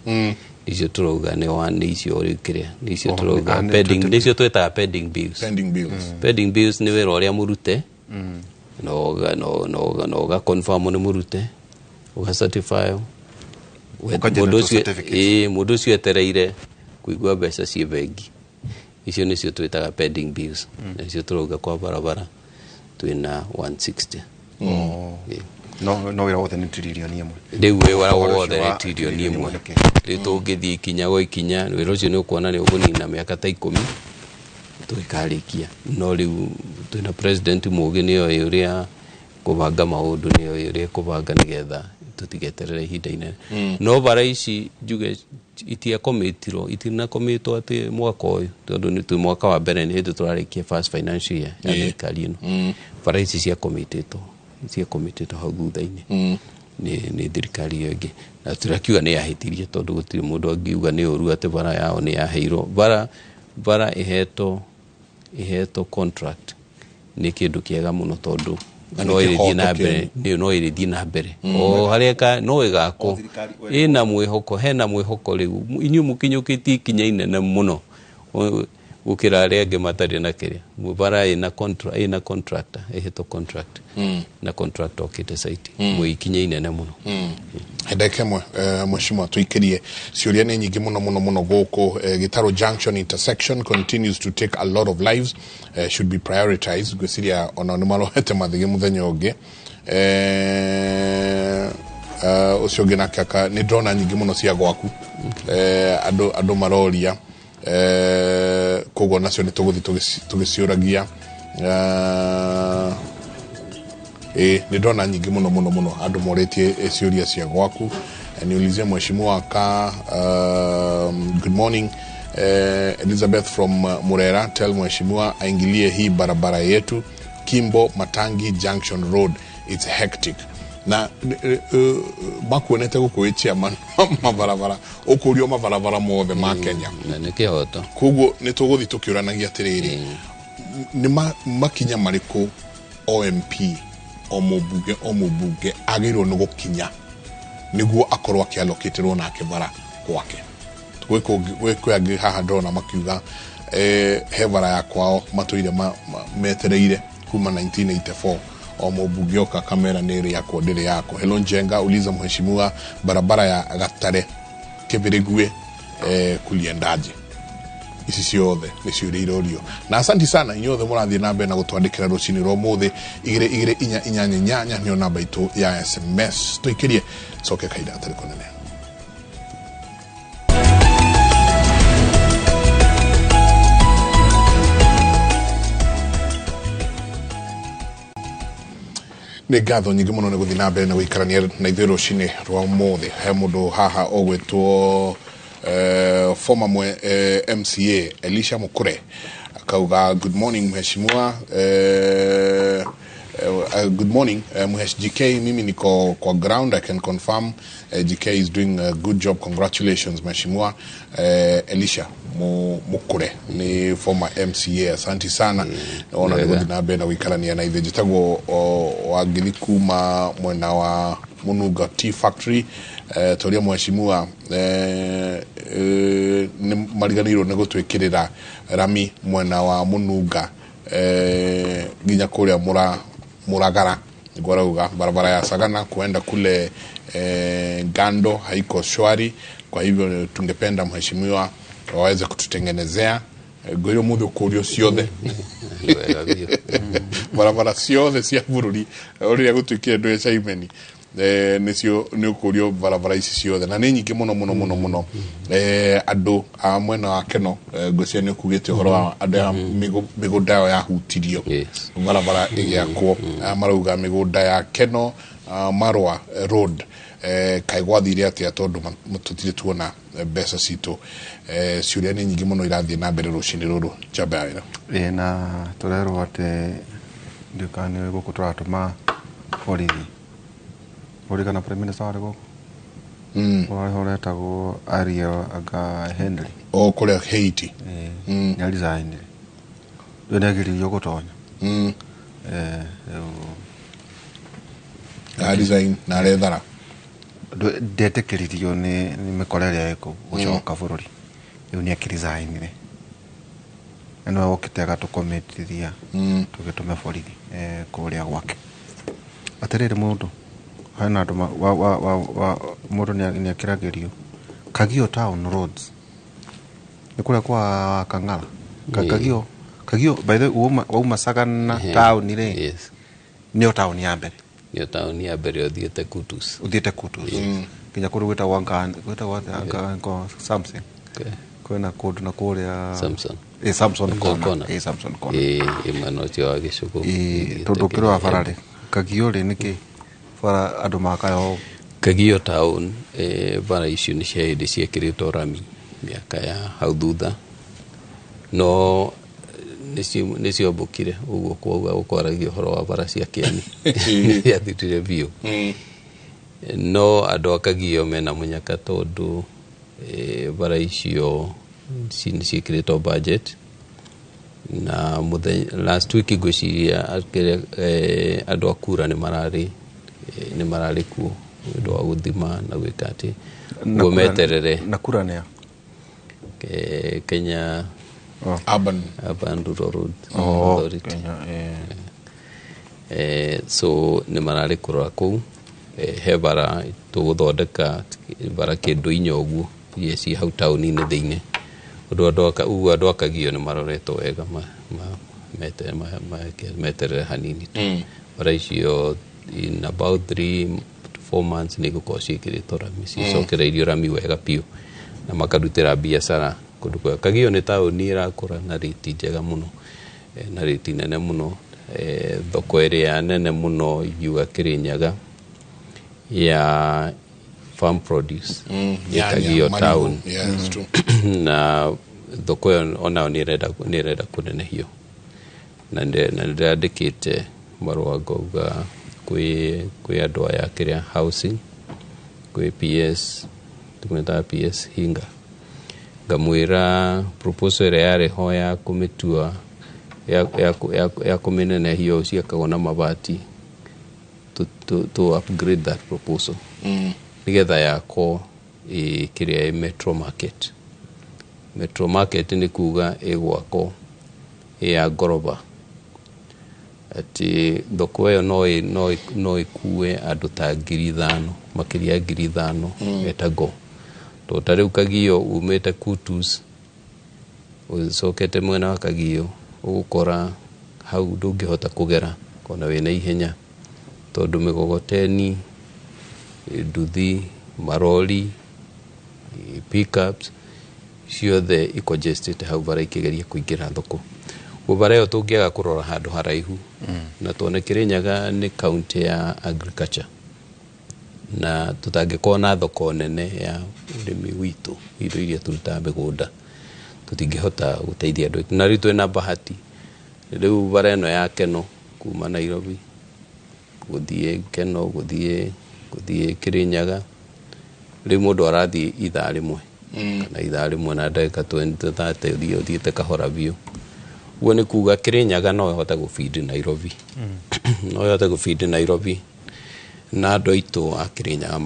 Icio tũrauga nĩ wa nĩ icio rĩu kĩrĩa nĩ icio Oh, tũrauga pending, nĩcio twĩtaga pending bills. Pending bills. Pending bills nĩ wĩra ũrĩa mũrute na ũga confirm nĩ mũrute, ũga certify. Ũka-generate Mũndũ ũcio certificates. Ĩĩ, mũndũ ũcio etereire kũigua mbeca ciĩ bengi. Icio nĩcio twĩtaga pending bills. Nacio tũrauga kwa barabara Twĩna 160. No wĩra wothe nĩ tiririoni ĩmwe. Rĩu wĩra Ũhoro wothe ũcio nĩ wa tiririoni ĩmwe. nĩkĩ? Rĩu tũngĩthiĩ ikinya gwa ikinya, wĩra ũcio nĩ ũkuona nĩ ũkũnina mĩaka ta 10 tũgĩkarĩkia. No rĩu twĩna president mũũgĩ, nĩoĩ ũrĩa kũbanga maũndũ, nĩoĩ ũrĩa kũbanga nĩgetha tũtigeterere ihinda inene. No bara ici njuge itiakomitirwo, itinakomitwo atĩ mwaka ũyũ, tondũ nĩ twĩ mwaka wa mbere, nĩ hĩndĩ tũrarĩkia first financial year ya thirikari ĩno. Bara ici ciakomitĩtwo hau thutha-inĩ nĩ thirikari ĩyo ĩngĩ, na tũrakiuga nĩ yahĩtirie, tondũ gũtirĩ mũndũ angiuga nĩ ũru atĩ bara yao nĩ yaheirwo. Bara ĩhetwo contract nĩ kĩndũ kĩega mũno, tondũ Na nĩ no ĩrĩthiĩ kĩhoto na mbere, no ĩrĩthiĩ na mbere o harĩa no ĩgakwo ĩna mwĩhoko, hena mwĩhoko. Rĩu inyuĩ mũkinyũkĩtie ikinya inene mũno gũkĩra arĩa angĩ matarĩ na kĩrĩa. Bara ĩna contract, ĩna contractor, ĩhetwo contract na contractor okĩte site, mwĩ ikinya inene mũno. Ndagĩka ĩmwe, mheshimiwa, tũikĩrie ciũria nĩ nyingĩ mũno mũno mũno gũkũ. Gĩtarũ Junction intersection continues to take a lot of lives, should be prioritized. Ngwĩciria ona nĩ marohete mathĩgĩ mũthenya ũngĩ. Ũcio ũngĩ nake nĩ ndĩrona nyingĩ mũno cia gwaku, andũ maroria, koguo nacio nĩ tũgũthiĩ tũgĩciũragia. Ĩ nĩ ndona nyingĩ mũno mũno mũno andũ morĩtie ciũria cia gwaku. Niulizie mheshimiwa ka, good morning, Elizabeth from Murera, tell mheshimiwa aingilie hii barabara yetu Kimbo Matangi Junction Road, it's hectic. Na makuonete gũkũ wĩ chairman mabarabara, ũkũrio mabarabara mothe ma Kenya. Na nĩ kĩhoto. Koguo nĩ tũgũthiĩ tũkĩũranagia atĩrĩrĩ, nĩ makinya marĩkũ o MP, o mũmbunge, o mũmbunge agĩrĩirwo nĩ gũkinya nĩguo akorwo akĩalokĩtĩrwo nake bara gwake? Gwĩ angĩ haha ndĩrona makiuga he bara ya kwao matũire metereire kuma 1984, o mũmbunge oka kamera nĩ ĩrĩ yakwo, ndĩrĩ yakwo. Hello Njenga, uliza mheshimiwa barabara ya Gatare Kĩbĩrĩgwe kuliendaje? Ici ciothe nĩ ciũria irorio, na asanti sana inyuothe mũrathiĩ na mbere na gũtwandĩkĩra rũcinĩ rwa ũmũthĩ. 22488 nĩyo namba itũ ya SMS. Tũikĩrie coke kahinda gatarĩ kũnene. Nĩ ngatho nyingĩ mũno nĩ gũthiĩ na mbere na gũikarania na ithuĩ rũcinĩ rwa ũmũthĩ. He mũndũ haha ũgwĩtwo former MCA Elisha Mukure, akauga, "Good morning mheshimiwa, good morning, Mhesh GK, mimi niko kwa ground. I can confirm GK is doing a good job. Congratulations mheshimiwa." Elisha Mukure ni former MCA, asanti sana ona nĩ Wega. gũthiĩ na mbere na gũikarania na ithuĩ. Njĩtagwo Wangĩthi kuma mwena wa Mununga Tea Factory. Toria mheshimiwa, nĩ mariganĩirwo nĩ gũtwĩkĩrĩra rami mwena wa Mununga nginya kũrĩa Muragara. Nĩguo arauga barabara ya Sagana kuenda kule Gando haiko shwari, kwa hivyo tungependa mheshimiwa waweze kututengenezea. Ngwĩre ũmũthĩ ũkũrio ciothe Wega biũ. Barabara ciothe cia bũrũri ũrĩa gũtuĩkire ndũ caimeni, nĩcio nĩ ũkũrio barabara ici ciothe, na nĩ nyingĩ mũno mũno mũno mũno. Andũ a mwena wa Keno, ngwĩciria nĩ ũkugĩte ũhoro wa andũ aya mĩgũnda yao yahutirio barabara ĩgĩakwo. Aya marauga mĩgũnda ya Keno, Marwa Road, kaĩ gwathire atĩa, tondũ tũtirĩ tuona mbeca citũ? Ciũria nĩ nyingĩ mũno irathiĩ na mbere rũcinĩ rũrũ. Njamba ya wĩra. Ĩ na tũrerwo atĩ ndikani gũkũ tũratũma borithi borithi kana prime minister warĩ gũkũ warĩ ũretagwo Ariel anga Henry. O kũrĩa Haiti. Nĩ arisainire, rĩu nĩ agiririo gũtonya. Rĩu Resign na arethara. Ndetĩkĩririo nĩ mĩkora ĩrĩa ĩkũ gũcoka bũrũri, rĩu nĩ akĩrisainire na nĩwe wokĩte agatũkomitithia tũgĩtũme borithi kũrĩa gwake. Atĩrĩrĩ, mũndũ hena andũ wa mũndũ nĩ akĩragĩrio Kagio Town roads nĩ kũrĩa kwa Kang'ara. Kagio by the way, wauma Sagana town rĩ. Yes. Nĩyo taũni ya mbere. Nĩyo taũni ya mbere ũthiĩte Kutus. Ũthiĩte Kutus nginya kũndũ gwĩtagwo gwĩtagwo atĩa? Something. Okay. Kwĩna kũndũ na kũrĩa Samson. Ĩ, Samson Samson Corner. Corner. Ĩ, Samson Corner. Ĩ, mwena ũcio wa Gĩcũgũ. Ĩ, tondũ ũkĩrora bara rĩ, Kagio rĩ, nĩkĩ bara andũ makaga ũũ? Kagio town, bara icio nĩ cia hĩndĩ ciekĩrĩtwo rami mĩaka ya hau thutha, no nĩ ciombũkire ũguo, kwauga gũkwaragia ũhoro wa bara cia Kĩani ciathirire biũ. No andũ a Kagio mena mũnyaka tondũ bara icio nĩ ciĩkĩrĩtwo budget na mũthenya last week ngwĩciria andũ a kura nĩ mararĩ kuo nĩ ũndũ wa gũthima na gwĩka atĩ Na ũguo kura- meterere. Na kura nĩa? Kenya. Oh. Urban. Urban Rural Road Oh, Authority. Kenya. So nĩ mararĩ kũrora kũu, he bara tũgũthondeka, bara kĩndũ inya ũguo iria ci hau taũni-inĩ thĩinĩ, ũndũ ũguo andũ a Kagio nĩ maroretwo wega meterere hanini tu. Bara icio in about 3 to 4 months nĩ igũkorwo ciĩkĩrĩtwo rami, cicokereirio rami wega biũ na makarutĩra biacara kũndũ kwega. Kagio nĩ taũni ĩrakũra na rĩti njega mũno, na rĩti nene mũno. Thoko ĩrĩa nene mũno ingiuga Kĩrĩnyaga ya farm produce nĩ Nyanya, Kagio marigũ. town. Yeah, it's true. Na thoko ĩyo onayo nĩ ĩrenda kũnenehio na nĩndĩrandĩkĩte marũa ngauga kwĩ andũ aya kĩrĩa housing, kwĩ PS, tũmwĩtaga PS Hinga, ngamwĩra proposal ĩrĩa yarĩ ho ya kũmĩtua ya kũmĩnenehia ũũ ciakagwo na mabati, to upgrade that proposal nĩgetha yakwo ĩ kĩrĩa ĩ metro market. Metro market nĩ kuga ĩgwakwo ĩ ya ngoroba, atĩ thoko ĩyo no ĩkue andũ ta 5,000, makĩria ya 5,000 etago, tondũ ta rĩu Kagio umĩte Kutus ũcokete mwena wa Kagio, ũgũkora hau ndũngĩhota kũgera ona wĩna ihenya tondũ mĩgogoteni, nduthi, marori, pickups ciothe icongested hau bara ikĩgeria kũingĩra thoko. Ũguo bara ĩyo tũngĩaga kũrora handũ haraihu na tuone Kĩrĩnyaga nĩ kaunti ya agriculture na tũtangĩkorwo na thoko nene ya ũrĩmi witũ, indo iria tũrutaga mĩgũnda, tũtingĩhota gũteithia andũ aitũ. Na rĩu twĩna bahati, rĩu bara ĩno ya Keno kuma Nairobi gũthiĩ Keno gũthiĩ Kĩrĩnyaga, rĩu mũndũ arathiĩ ithaa rĩmwe kana ithaa rĩmwe na ndagĩka 20, 30, ũthiĩte kahora biũ. Ũguo nĩ kuga Kĩrĩnyaga no ĩhote gũbidi Nairobi, no ĩhote gũbidi Nairobi, na andũ aitũ a Kĩrĩnyaga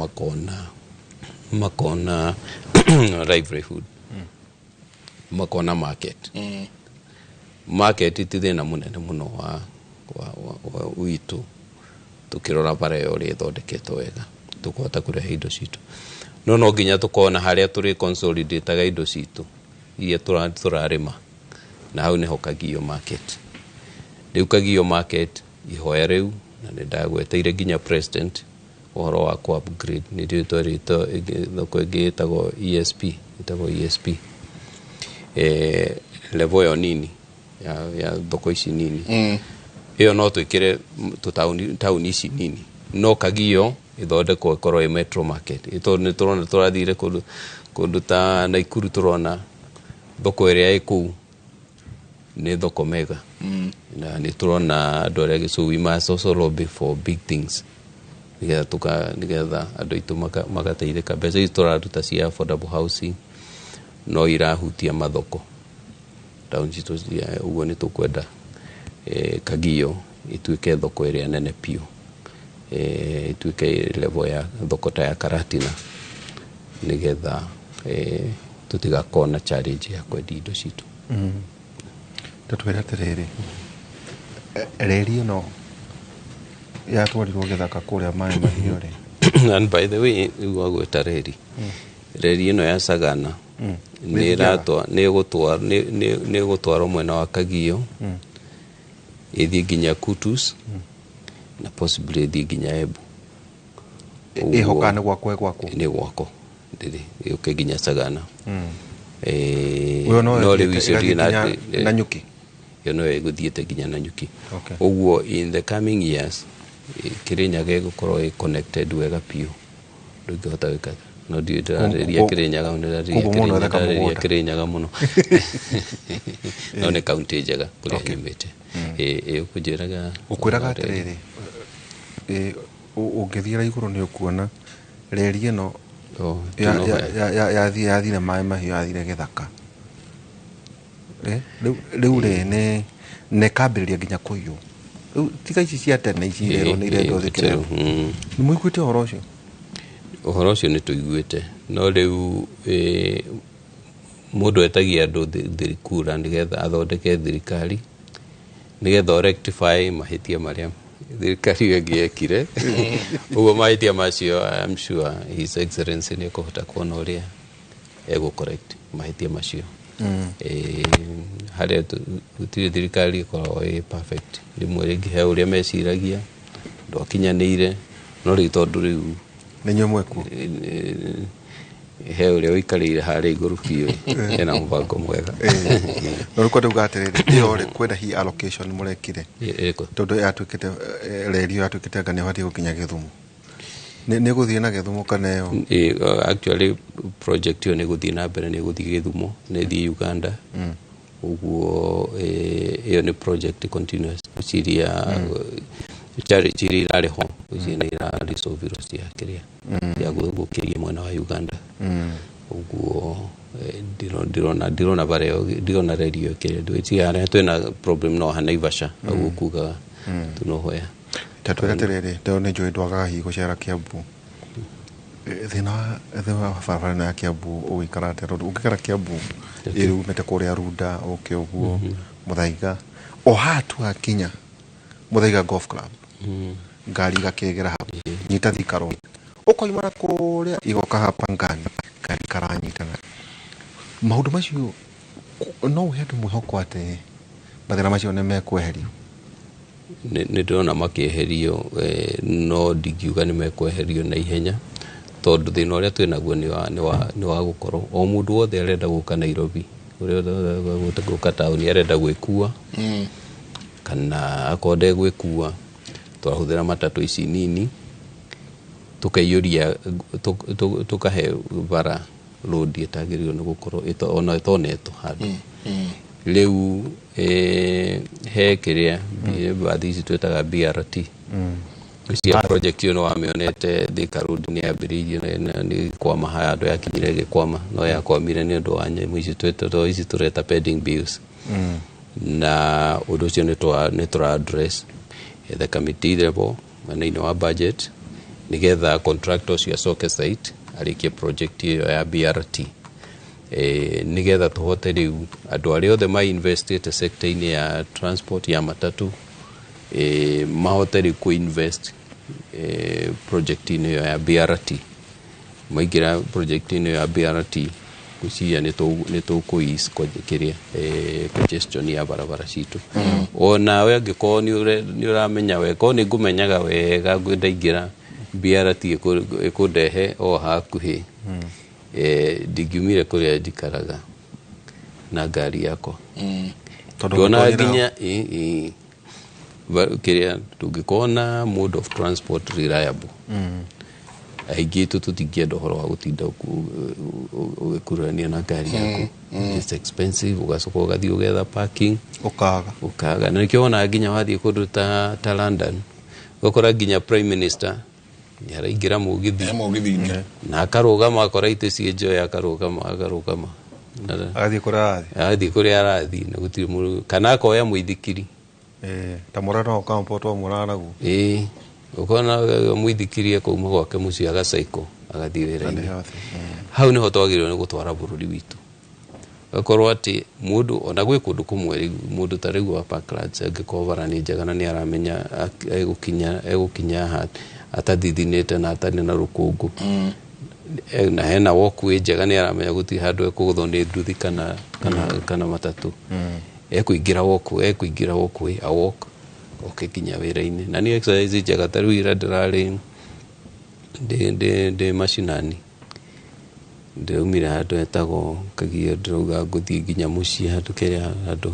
makona livelihood, makona market. Market ti thĩna mũnene mũno wa witũ tukĩrora bara ĩyo ũrĩa ĩthondeketwo wega, tũkũhota kũrehe indo citũ, no nginya tũkorwo na harĩa tũrĩ consolidataga indo citũ iria tũrarĩma, na hau nĩho Kagio market. Rĩu Kagio market ihoya rĩu, na nĩ ndagweteire nginya president ũhoro wa ku upgrade, nĩ ndĩĩ twarĩtwo thoko ĩngĩ ĩtagwo ESP, ĩtagwo ESP, level ĩyo nini ya thoko ici nini ĩyo no twĩkĩre tũtaũni, taũni ici nini, no Kagio ĩthondekwo ĩkorwo ĩ metro market. Tondũ nĩ tũrona tũrathire kũndũ ta Naikuru, tũrona thoko ĩrĩa ĩ kũu nĩ thoko mega, na nĩ tũrona andũ arĩa gĩcũgũ, we must also lobby for big things nĩgetha andũ aitũ magateithĩka. Mbeca ici tũraruta cia affordable housing no irahutia mathoko taũni citũ ũguo nĩ tũkwenda Kagio ĩtuĩke thoko ĩrĩa nene biũ, ĩtuĩke level ya thoko ta ya Karatina, nĩgetha tũtigakorwo na challenge ya kwendia indo citũ. Tũtwĩre atĩrĩrĩ, reri ĩno yatwarirwo gĩthaka kũrĩa maĩ mahiũ rĩ? And by the way, rĩu wagweta reri, reri ĩno ya Sagana nĩ ĩratwa nĩ ĩgũtwarwo mwena wa Kagio, ĩthiĩ nginya Kutus, Na possibly ĩthiĩ nginya Embu. Ĩho kana nĩ gwakwo gwakwo? Nĩ gwakwo, ndĩrĩ yũke nginya Sagana. Ũyũ no no rĩu ĩthiĩte- icio ĩgathiĩ ndirĩ na nginya Nanyuki? Ĩyo no ĩgũthiĩte nginya Nanyuki. Ũguo in the coming years, Kĩrĩnyaga ĩgũkorwo ĩ connected wega biũ, ndũngĩhota gwĩka no ndiũĩ ndĩrarĩria Kĩrĩnyaga, ndĩrarĩria Koguo mũndũ Kĩrĩnyaga, etheka ndĩrarĩria mũgũnda. Kĩrĩnyaga mũno, no nĩ kaunti njega kũrĩa nyumĩte. Ĩ ũkũnjĩraga? Ũkwĩraga atĩrĩrĩ, ũngĩthiĩra igũrũ nĩ ũkuona reri ĩno. Oh, tunohoya. Yathire maĩ mahiũ, yathire gĩthaka. Rĩu rĩ nĩ ĩkambĩrĩria nginya kũiywo rĩu, tiga ici cia tene ici irerwo nĩ irendwo thikĩrĩrwo. Nĩ mũiguĩte ũhoro ũcio? Ũhoro ũcio nĩ tũiguĩte, no rĩu mũndũ etagia andũ kura nĩgetha athondeke thirikari, nĩgetha o rectify mahĩtia marĩa thirikari ĩyo ĩngĩ yekire. Ũguo mahĩtia macio, I'm sure His Excellency nĩ ekũhota kuona ũrĩa egũ correct mahĩtia macio. Harĩa gũtirĩ thirikari ĩkoragwo ĩ perfect, rĩmwe rĩngĩ he ũrĩa meciragia ndwakinyanĩire, no rĩu tondũ rĩu Nĩ inyuĩ mwekuo, he ũrĩa ũikarĩire harĩa igũrũ biũ ena mũbango mwega. No rĩu kwenda kuga atĩrĩrĩ, ĩyo rĩ kwĩna hi allocation mũrekire? Ĩrĩkũ? Tondũ yatuĩkĩte reri ĩyo yatuĩkĩte anga nĩ ĩbatiĩ gũkinya Gĩthumo, nĩ gũthiĩ na Gĩthumo kana ĩyo? Actually project ĩyo nĩ gũthiĩ na mbere, nĩ gũthiĩ Gĩthumo, nĩ ĩthiĩ Uganda. Ũguo ĩyo nĩ project continuous. Gwĩciria challenge iria irarĩ ho, gwĩciria nĩ iraresolvirwo cia kĩrĩa cia gũkĩria mwena wa Uganda. Ũguo ndirona barĩa ndirona reri ĩyo ĩkĩrĩa, ndwĩciria harĩa twĩna problem no ha Naivasha, ũguo kuga tunohoya. Ta twĩre atĩrĩrĩ, tondũ nĩ njũĩ ndwagaga hihi gũcera Kiambu. Thĩna wa barabara ĩno ya Kiambu ũgũikara atĩa? Tondũ ũngĩkara Kiambu ĩrumĩte kũrĩa Runda ũke ũguo Mũthaiga, o haha tu hakinya Mũthaiga Golf Club, ngari igakĩgera hau nyita Thika Road, ũkoima na kũrĩa igoka haha Pangani, ngari ikaranyitana. Maũndũ macio no ũhe andũ mwĩhoko atĩ mathĩna macio nĩ mekweherio? Nĩ ndĩrona makĩeherio, no ndingiuga nĩ mekweherio na ihenya, tondũ thĩna ũrĩa twĩ naguo nĩ wa gũkorwo o mũndũ wothe arenda gũka Nairobi, ũrĩa wothe gũka taũni arenda gwĩkua, kana akorwo ndegwĩkua tũrahũthĩra matatũ ici nini, tũkaiyũria tũkahe bara road ĩtagĩrĩirwo nĩ gũkorwo ona ĩtonetwo handũ. Rĩu he kĩrĩa bathi ici twĩtaga BRT cia project ĩyo, nĩ wamĩonete Thika Road nĩ yambĩrĩirio nĩ kwama handũ yakinyire ĩgĩkwama, no yakwamire nĩ ũndũ wa nyamũ ici ici tũreta pending bills. Na ũndũ ũcio nĩ tũra address at the committee level mwena-inĩ wa budget, nĩgetha contractor ũcio acoke site arĩkie project ĩyo ya BRT, nĩgetha tũhote rĩu andũ arĩa othe ma investĩte sector-inĩ ya transport ya matatu, mahote rĩu kũ-invest project-inĩ ĩyo ya BRT. Maingĩra project-inĩ ĩyo ya BRT, gwĩciria nĩ tũkũ ease kĩrĩa congestion ya barabara citũ. Onawe angĩkorwo nĩ ũramenya wega, korwo nĩ ngũmenyaga wega ndaingĩra BRT ĩkũndehe o hakuhĩ, ndingiumire kũrĩa njikaraga na ngari yakwa. Tondũ Tuona gũtonyera- nginya kĩrĩa tũngĩkorwo na mode of transport reliable, aingĩ itũ tũtingĩenda ũhoro wa gũtinda ũgĩkururania na ngari yaku. It's expensive, ũgacoka ũgathiĩ ũgetha parking, ũkaga. Ũkaga. Na nĩkĩo wonaga nginya wathiĩ kũndũ ta London, ũgakora nginya prime minister nĩ araingĩra mũgithi. He mũgithi-inĩ. Na akarũgama, akora itĩ ciĩ njoya, akarũgama akarũgama. Agathiĩ kũrĩa arathiĩ. Agathiĩ kũrĩa arathiĩ na gũtirĩ mũndũ, kana akoya mũithikiri. Ta mũrata wa kampo twamũraga naguo. Ĩĩ, ũkona mũithikiri akauma gwake mũciĩ agacaiko agathiĩ wĩra-inĩ. Hau nĩho twagĩrĩirwo nĩ gũtwara bũrũri witũ, gakorwo atĩ mũndũ ona gwĩ kũndũ kũmwe rĩu mũndũ ta rĩu wa Parklands angĩkorwo bara nĩ njega na nĩ aramenya egũkinya haha atathithinĩte na atarĩ na rũkũngũ, na hena walkway njega, nĩ aramenya gũtirĩ handũ ekũgũthwo nĩ nduthi kana matatũ, ekũingĩra walkway a walk. Oke nginya wĩra-inĩ, na nĩ exercise njega. Ta rĩu ira ndĩrarĩ ndĩ macinani, ndĩraumire handũ hetagwo Kagio, ndĩrauga ngũthiĩ nginya mũciĩ handũ kĩrĩa handũ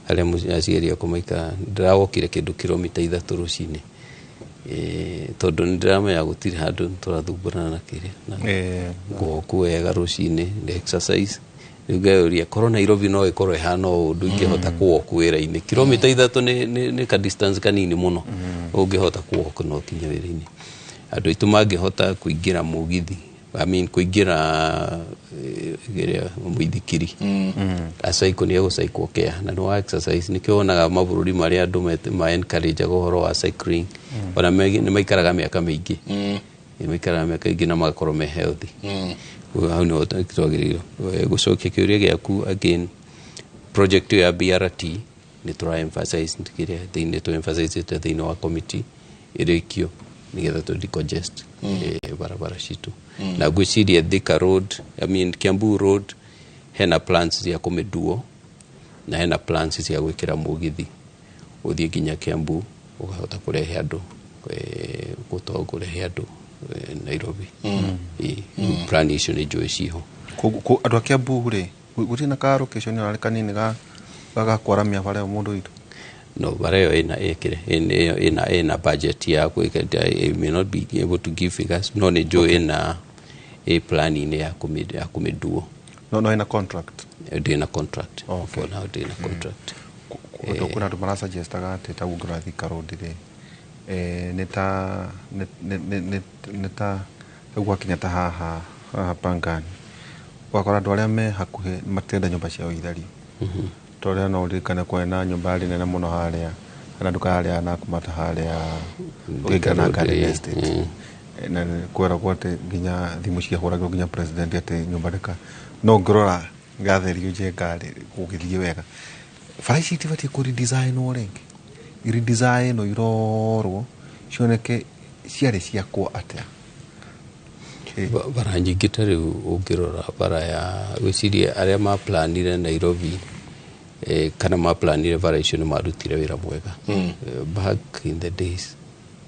harĩa aciari akwa maikaraga. Ndĩrawokire kĩndũ kilomita 3 rũcinĩ, tondũ nĩ ndĩramenya gũtirĩ handũ tũrathumbũrana na kĩrĩa na ngũwoku wega rũcinĩ, nĩ exercise. Rĩu ngeyũria korwo Nairobi no ĩkorwo ĩhana ũũ, ndũingĩhota kũwoku wĩra-inĩ kilomita 3? Nĩ ka distance kanini mũno ũngĩhota kũwoku no kinya wĩra-inĩ. Andũ aitũ mangĩhota kũingĩra mũgithi, I mean, kũingĩra kĩrĩa mũithikiri, acaikũ nĩ egũcaikwo kĩa na nĩ wa exercise. Nĩkĩo wonaga mabũrũri marĩa andũ ma encourage ũhoro wa cycling, ona nĩ maikaraga mĩaka mĩingĩ, nĩ maikaraga mĩaka ĩngĩ na magakorwo me healthy. Ũguo hau nĩho twagĩrĩirwo gũcokia kĩũria gĩaku. Again, project ĩyo ya BRT nĩ tũra emphasize kĩrĩa thĩinĩ, tũ emphasize thĩinĩ wa committee ĩrĩkio nĩgetha tũ decongest barabara citũ. Na ngwĩciria Thika Road, I mean Kiambu Road, hena plans cia kũmĩduo na hena plans cia gwĩkĩra mũgithi ũthiĩ nginya Kiambu, ũkahota kũrehe andũ kũrehe andũ Nairobi. Plan icio nĩ njũĩ ciho. Andũ a Kiambu rĩ, gũtirĩ na ka location ona kanini ga kwaramia bara ĩyo mũndũ witũ? No, bara ĩyo ĩna ĩkĩre ĩna budget ya gwĩka. I may not be able to give figures, no nĩ njũĩ ĩna ĩ plan-inĩ ya kũmĩduo. No ĩna contract? Ndĩ na contract. Okay. For now ndĩ na contract. Tondũ kwĩna andũ marasuggestaga atĩ ta ũngĩrora Thika Road rĩ, nĩ ta nĩ ta rĩu gwakinya ta haha Pangani, ũgakora andũ arĩa me hakuhĩ matirenda nyũmba ciao ithario, tondũ rĩrĩa no ũririkane kwarĩ na nyũmba yarĩ nene mũno harĩa hena nduka harĩa Nakumatt harĩa ũkĩingĩra na Road, Garden Estate. Na kweragwo atĩ nginya thimũ ciahũragĩrwo nginya president atĩ nyũmba ndĩka, no ũngĩrora gatherio Njenga rĩ, gũgĩthiĩ wega. Bara ici itibatiĩ kũ redesignwo rĩngĩ, iredesignwo, irorwo cioneke ciarĩ ciakwo atĩa? Bara nyingĩ ta rĩu ũngĩrora bara ya gwĩciria arĩa maplanire Nairobi, kana maplanire bara icio, nĩ marutire wĩra mwega back in the days,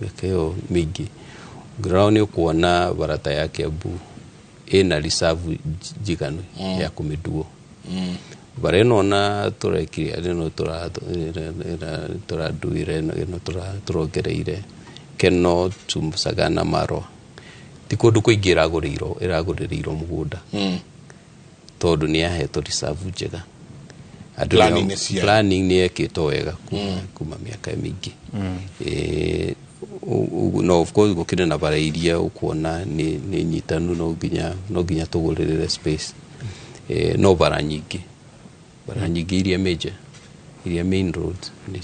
mĩaka ĩyo mĩingĩ. Ũngĩrora nĩ ũkuona bara ta ya Kiambu ĩna reserve njiganu ya kũmĩduo. Bara ĩno ona tũrekire ĩno tũranduire ĩno tũrongereire Keno to Sagana Marwa, ti kũndũ kũingĩ ĩragũrĩrĩirwo mũgũnda tondũ nĩ yahetwo reserve njega. Andũ Planning nĩ planning nĩ yekĩtwo wega kuma mĩaka mĩingĩ. No of course gũkĩrĩ na bara iria ũkuona nĩ nyitanu, no nginya tũgũrĩrĩre space. No bara nyingĩ iria major, iria main roads, nĩ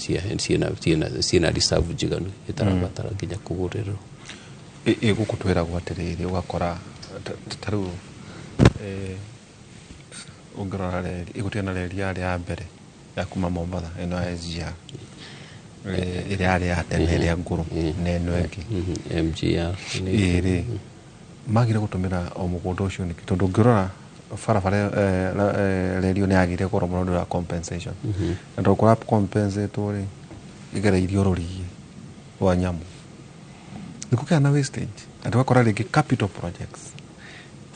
ciĩna reserve njiganu ĩtarabatara nginya kũgũrĩrwo. Ĩ gũkũ twĩragwo atĩrĩrĩ, ũgakora ta rĩu ũngĩrora reri ĩgũtirĩ na reri yarĩ ya mbere ya kuma Mombatha ĩno ya SGR, ĩrĩa yarĩ ya tene, ĩrĩa ngũrũ, na ĩno ĩngĩ. MGR. Ĩrĩ magire gũtũmĩra o mũgũnda ũcio nĩkĩ? Tondũ ũngĩrora barabara, reri ĩyo nĩ yagĩire goro mũno nĩ ũndũ wa compensation, na tondũ kũra compensate rĩ, ĩgereirio rũriĩ rwa nyamũ nĩ kũgĩa na wastage, na tũgakora rĩngĩ capital projects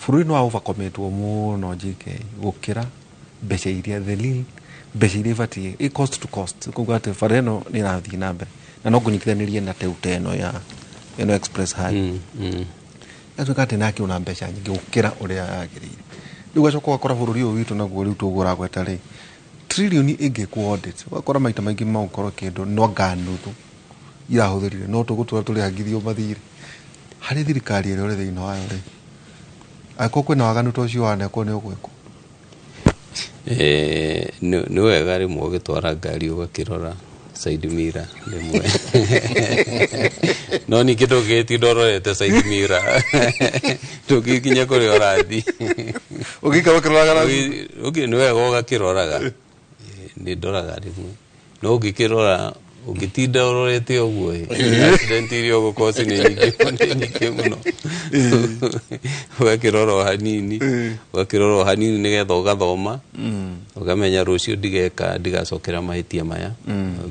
bũrũri nĩ wa overcommitwo mũno GK gũkĩra mbeca iria, the real mbeca iria ibatiĩ i cost to cost, kuga atĩ bara ĩno nĩ ĩrathiĩ na mbere na no ngũnyitithanĩrie na teu ta ĩno ya ĩno express highway, yatuĩka atĩ nĩ na mbeca nyingĩ gũkĩra ũrĩa yagĩrĩire. Rĩu ũgacoka ũgakora bũrũri ũyũ witũ naguo rĩu tũgũragweta rĩ trilioni ĩngĩkwo audit, ũgakora maita maingĩ no ũkorwo kĩndũ no anga nuthu irahũthĩrire, no tũgũtũra tũrĩhagithio mathirĩ harĩ thirikari ĩrĩa ũrĩ thĩinĩ wayo rĩ. Angĩkorwo kwĩna waganu ta ũcio wanekwo nĩ ũgwĩkwo. Nĩ wega rĩmwe ũgĩtwara ngari ũgakĩrora side mirror rĩmwe, no ningĩ ndũngĩgĩtinda ũrorete side mirror, ndũngĩkinya kũrĩa ũrathiĩ. Ũgĩikara ũkĩroraga na Nĩ wega ũgakĩroraga. Nĩ ndoraga rĩmwe, no ũngĩkĩrora Ũngĩtinda ũrorete ũguo ĩ, accident iria ũgũkorwo nĩ nyingĩ, nĩ nyingĩ mũno. Ũgakĩrora o hanini, ũgakĩrora o hanini nĩgetha ũgathoma, ũkamenya rũciũ ndigeka, ndigacokera mahĩtia maya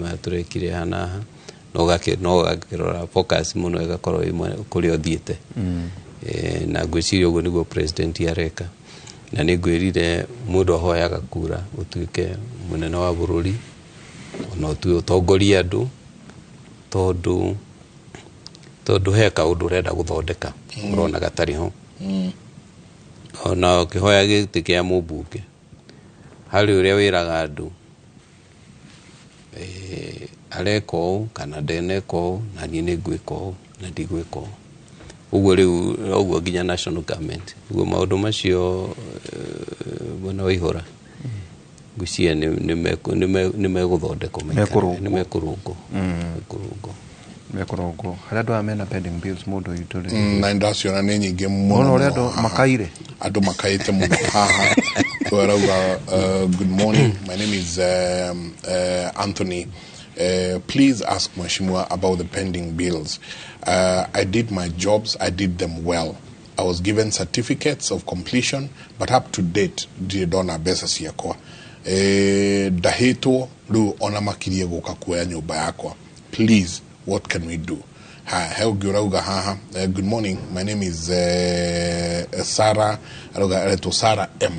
maya tũrekire haha na haha. No ũgakĩrora focus mũno ĩgakorwo ĩ kũrĩa ũthiĩte. Na ngwĩciria ũguo nĩguo president areka. Na nĩ ngwĩrire mũndũ ahoyaga kura ũtuĩke mũnene wa bũrũri, ona ũtongorie andũ, tondũ he kaũndũ ũrenda gũthondeka ũrona gatarĩ ho. Ona ũkĩhoya gĩtĩ kĩa mũmbunge, harĩ ũrĩa wĩraga andũ, areka ũũ kana ndeneka ũũ, na niĩ nĩ ngwĩka ũũ na ndigwĩka ũũ. Ũguo rĩu ũguo nginya national government. Ũguo maũndũ macio, mwena wa ihũra, ngwĩciria nĩ megũthondekwo maikare. Mekũrũngwo. Nĩ mekũrũngwo. Mekũrũngwo. Mekũrũngwo. Harĩa andũ aya mena pending bills, mũndũ witũ rĩ, Na ndaciona nĩ nyingĩ mũno. Wona ũrĩa Mũno andũ haha. makaire. Andũ makaĩte mũno haha. So arauga, "Good morning, my name is Anthony. Please ask Mheshimiwa about the pending bills. I did my jobs, I did them well. I was given certificates of completion, but up to date ndirĩ ndona mbeca ciakwa. Ndahĩtwo rĩu ona makirie gũka kuoya nyũmba yakwa. Please, what can we do?" Ha, he ũngĩ ũrauga haha, "Good morning, my name is Sarah." Arauga aretwo Sarah M.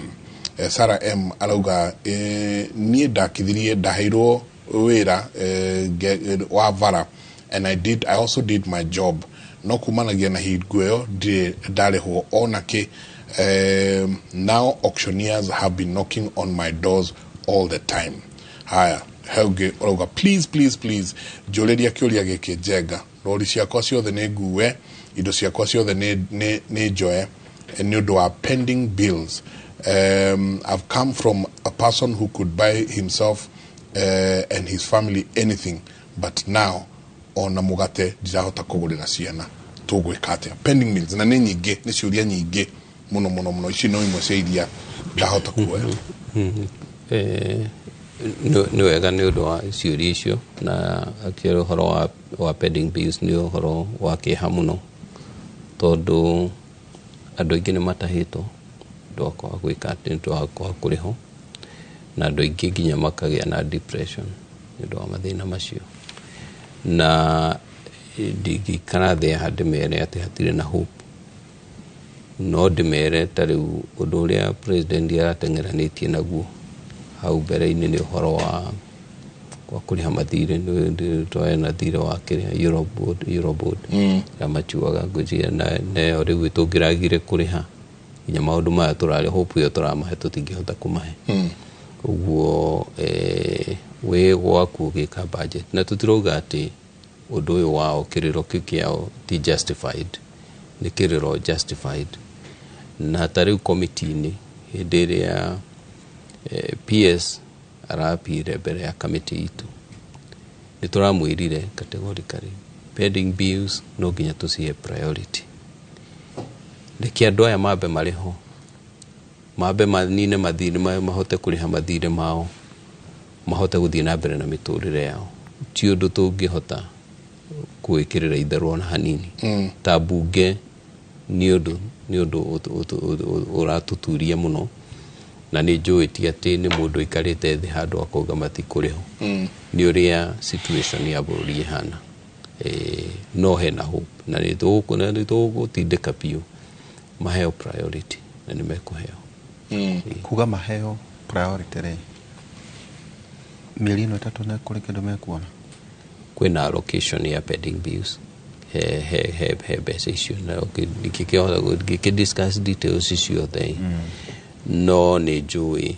Sarah M arauga, "Niĩ ndakithirie, ndaheirwo wĩra wa vara, and I also did my job, no kumanagia na hingo ĩyo ndirĩ ndarĩhwo ona kĩ. Now auctioneers have been knocking on my doors all the time." Haya, he ũngĩ ũrauga, "Please, please, please, njũrĩria kĩũria gĩkĩ Njenga. Rori ciakwa ciothe nĩ ngue, indo ciakwa ciothe nĩ njoe nĩ ũndũ wa pending bills. I've come from a person who could buy himself and his family anything, but now ona mũgate ndirahota kũgũrĩra ciana. Tũgwĩka atĩa?" Pending bills, na nĩ nyingĩ, nĩ ciũria nyingĩ mũno mũno mũno. Ici no imwe cia iria ndahota kuoya. Nĩ wega nĩ ũndũ wa ciũria icio. Na akĩrĩ ũhoro wa pending bills nĩ ũhoro wa kĩeha mũno, tondũ andũ aingĩ nĩ matahĩtwo ũndũ wa kwaga gwĩka atĩ, nĩ ũndũ wa kwaga kũrĩhwo, na andũ aingĩ nginya makagĩa na depression nĩ ũndũ wa mathĩna macio. Na ndingĩikara thĩ haha ndĩmere atĩ hatirĩ na hope, no ndĩmere ta rĩu ũndũ ũrĩa president arateng'eranĩtie naguo hau mbere-inĩ nĩ ũhoro wa kũrĩha mathirĩ. Twarĩ na thirĩ wa kĩrĩa, Eurobond ya machuaga. Ngwĩciria nayo rĩu tũngĩragire kũrĩha nginya maũndũ maya tũrarĩ, hope ĩyo tũramahe tũtingĩhota kũmahe. Ũguo wĩ gwaku ũgĩka budget, na tũtirauga atĩ ũndũ ũyũ wao, kĩrĩro kĩu kĩao ti justified, nĩ kĩrĩro justified. Na ta rĩu committee-inĩ, hĩndĩ ĩrĩa PS arapire mbere ya kamĩtĩ itũ, nĩ tũramwĩrire categorically pending bills no nginya tũcihe priority. Reke andũ aya mambe marĩho, mambe manine mathirĩ, mahote kũrĩha mathirĩ mao, mahote gũthiĩ na mbere na mĩtũrĩre yao. Ti ũndũ tũngĩhota gwĩkĩrĩra itherũ ona hanini ta mbunge. Nĩ ũndũ ũratũturia mũno, na nĩ njũĩ ti atĩ nĩ mũndũ aikarĩte thĩ handũ akauga matikũrĩhwo, nĩ ũrĩa situation ya bũrũri ĩhana. No hena hope, na nĩ tũgũtindĩka biũ maheo priority, na nĩ mekũheo. Kuga maheo priority rĩ, mĩeri ĩno 3 nĩ kũrĩ kĩndũ mekuona? Kwĩna allocation ya pending bills, he mbeca icio, na ndingĩkĩ discuss details ciothe, no nĩ njũĩ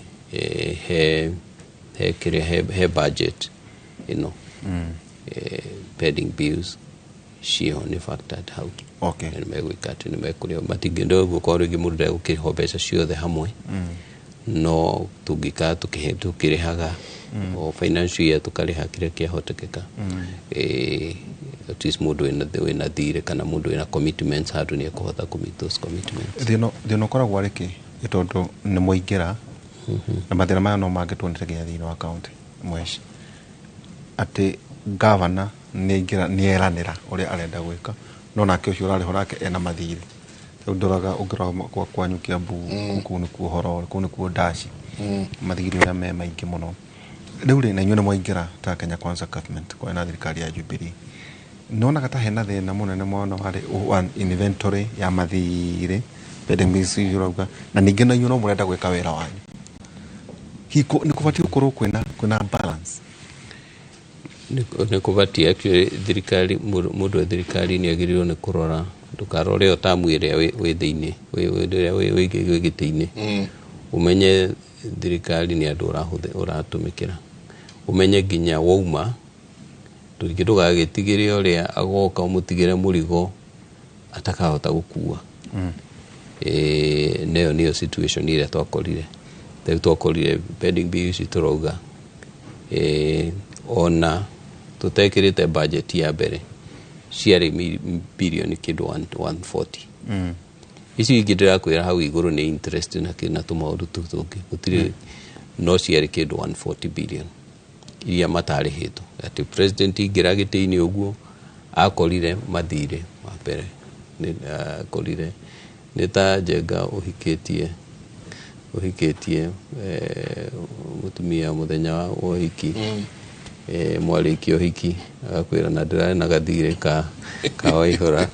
he kĩrĩa, he budget ĩno, pending bills ciĩho, nĩ factored hau. Na nĩ megwĩka atĩ nĩ mekũrĩha, matingĩenda gũkorwo rĩngĩ mũndũ ndegũkĩrĩhwo mbeca ciothe hamwe, no tũngĩikara tũkĩrĩhaga o financial year, tũkarĩha kĩrĩa kĩahotekeka, at least mũndũ wĩna thirĩ kana mũndũ wĩna commitments handũ nĩ ekũhota kũ meet those commitments. Thĩna ũkoragwo arĩ kĩ? Nĩ tondũ nĩ mwaingĩra na mathĩna maya no mangĩ tuonete nginya thĩinĩ wa kaunti mweci atĩ Gavana nĩ aingĩra, nĩ eranĩra ũrĩa arenda gwĩka, no nake ũcio ũrarĩho nake ena mathirĩ. Rĩu ndoraga, ũngĩrora kwa kwanyu Kiambu, kũu nĩkuo ũhoro ũrĩ, kũu nĩkuo ndaci mathirĩ ũrĩa me maingĩ mũno. Rĩu rĩ, na inyuĩ nĩ mwaingĩra ta Kenya Kwanza government kwa na thirikari ya Jubilee, nonaga ta hena thĩna mũnene mũno warĩ wa inventory ya mathirĩ, pending bills icio ũrauga, na ningĩ na inyuĩ no mũrenda gwĩka wĩra wanyu. Hihi nĩ kũbatiĩ gũkorwo kwĩna balance? Nĩ kũbatiĩ. Actually, thirikari, mũndũ wa thirikari nĩ agĩrĩirwo nĩ kũrora, ndũkarore o tamu ĩrĩa wĩ thĩinĩ, ĩrĩa wĩ gĩtĩ-inĩ. Ũmenye thirikari nĩ andũ ũratũmĩkĩra, ũmenye nginya wauma ndũngĩ, ndũgagĩtigĩre ũrĩa agoka ũmũtigĩre mũrigo atakahota gũkua. Neyo nĩyo situation ĩrĩa twakorire. Rĩu twakorire pending bills ici tũrauga, ona tũtekĩrĩte budget ya mbere, ciarĩ bilioni kĩndũ 140. Ici ingĩ ndĩrakwĩra hau igũrũ nĩ interest na na tũmaũndũ tũu tũngĩ gũtirĩ, no ciarĩ kĩndũ 140 billion iria matarĩhĩtwo, atĩ president ingĩra gĩtĩ-inĩ ũguo akorire mathirĩ wa mbere nĩ akorire nĩ ta Njenga ũhikĩtie mũtumia mũthenya wa ũhiki, mwarĩkia ũhiki agakwĩra na ndĩrarĩ na gathirĩ ka Waihũra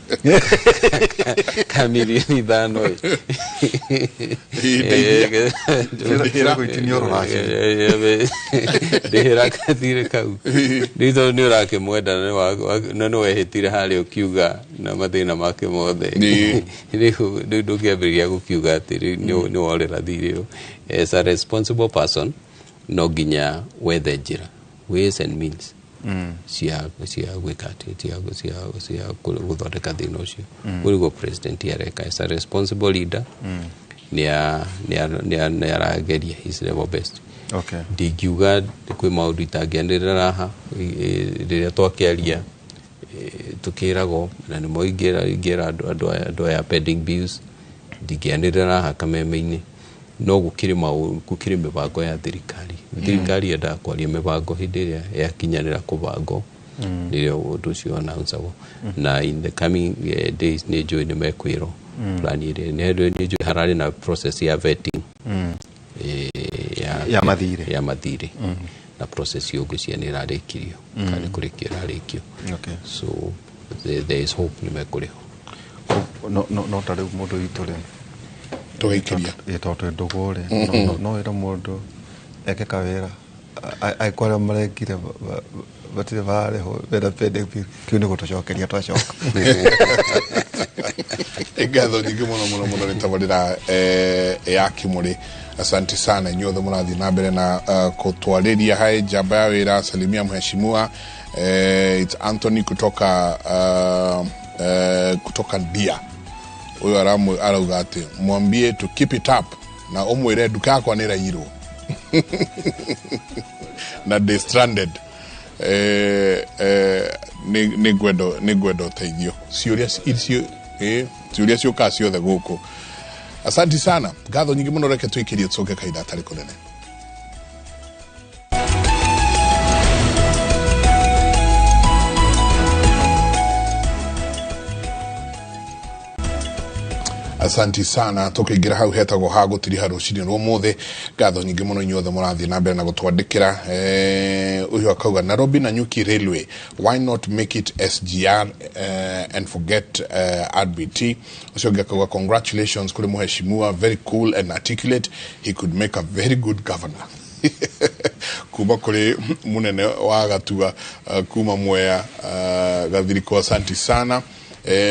ka mirioni 5 ĩ. Ndĩhĩra gũitinio rũracio. Ndĩhĩra gathirĩ kau rĩu, tondũ nĩ ũrakĩmwenda na nĩ wehĩtire harĩa ũkiuga na mathĩna make mothe. Rĩu ndũngĩambĩrĩria gũkiuga atĩ rĩu nĩ worĩra thirĩ ũyũ. As a responsible person, no nginya wethe njĩra, ways and means cia gwĩka atĩ cia gũthondeka thĩna ũcio. Ũguo nĩguo president areka. As a responsible leader, nĩ arageria his level best. Ndingiuga kwĩ maũndũ itangĩanĩrĩra haha. Rĩrĩa twakĩaria, tũkĩragwo na nĩmo ingĩra andũ aya pending bills, ndingĩanĩrĩra haha kameme-inĩ, no gũkĩrĩ gũkĩrĩ mĩbango ya thirikari. Thirikari yendaga kwaria mĩbango hĩndĩ ĩrĩa yakinyanĩra kũbangwo, nĩrĩo ũndũ ũcio announceagwo, na in the coming days nĩ njũĩ nĩ mekwĩrwo plan ĩrĩa nĩ njũĩ hararĩ na process ya vetting Ya mathirĩ. Ya mathirĩ, na process iyo ngwĩciria nĩ ĩrarĩkirio kana nĩ kũrĩkio ĩrarĩkio. So there is hope nĩ mekũrĩhwo. No ta rĩu mũndũ witũ rĩ, Tũgĩikĩria. Ĩ, tondũ twĩ ndũgũ rĩ, no wĩre mũndũ eke kawĩra angĩkorwo arĩa marekire matirĩ mararĩhwo mena pending bill, kĩu nĩ gũtũcokeria twacoka. Ngatho nyingĩ mũno mũno mũno nĩ tabarĩra ya Kimũrĩ. Asante sana inyuothe mũrathiĩ na mbere na kũtwarĩria hai njamba ya wĩra. Salimia mheshimiwa, it's Anthony kutoka Ndia. Ũyũ arauga atĩ mwambie to keep it up na ũmwĩre nduka yakwa nĩ ĩraiyirwo na ndĩ stranded. Nĩ ngwenda ũteithio. Ciũria icio, ciũria ciũkaga ciothe gũkũ. Asanti sana, ngatho nyingĩ mũno. Reke twĩkĩrie, tũcoke kahinda atarĩ kũnene. Asanti sana. Tukiingira hau hetagwo ha gutiriha rucini rwa umuthi. Ngatho nyingĩ mũno inyuothe mũrathiĩ na mbere na gũtwandĩkĩra. Ũyũ akauga, "Nairobi Nanyuki Railway, why not make it SGR and forget RBT?" Ũcio ũngĩ akauga, "Congratulations kũrĩ mheshimiwa, very cool and articulate, he could make a very good governor." Kuma kũrĩ mũnene wa Gatua, kuma Mwea, Gathiriko, asanti sana.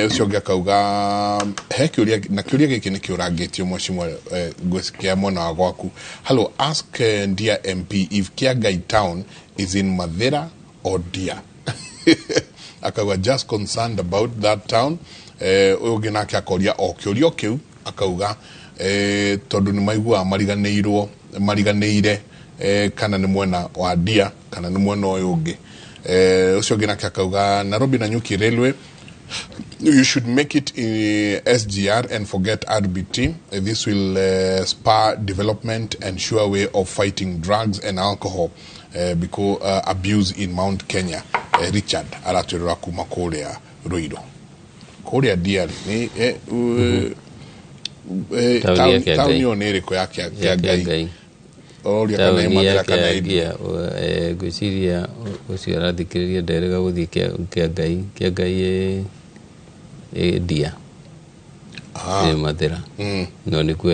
Ũcio ũngĩ akauga he kĩũria, na kĩũria gĩkĩ nĩ kĩũrangĩtio mheshimiwa, ngwĩciria mwena wa gwaku. "Hello, ask Ndia MP if Kiagai town is in Mathira or Ndia." Akauga, "Just concerned about that town." Ũyũ ũngĩ nake akoria o kĩũria o kĩu, akauga tondũ nĩ maiguaga mariganĩirwo mariganĩire, kana nĩ mwena wa Ndia kana nĩ mwena ũyũ ũngĩ. Ũcio ũngĩ nake akauga, "Nairobi Nanyuki Railway, you should make it SGR and forget RBT. This will spur development and sure way of fighting drugs and alcohol because abuse in Mount Kenya." Richard aratwĩrora kuma kũrĩa Ruiru kũrĩa DR nĩ Taũni ya Kĩangai. Taũni ĩyo nĩ ĩrĩkũ ya Ya Kĩangai? Kĩangai. Oria kana Taũni ĩ ya Mathĩra kana ĩ Kĩangia, ngwĩciria ũcio arathikĩrĩria nderĩga gũthiĩ Kĩangai. Kĩangai ĩ Ndia, ĩ Mathĩra, no nĩkuo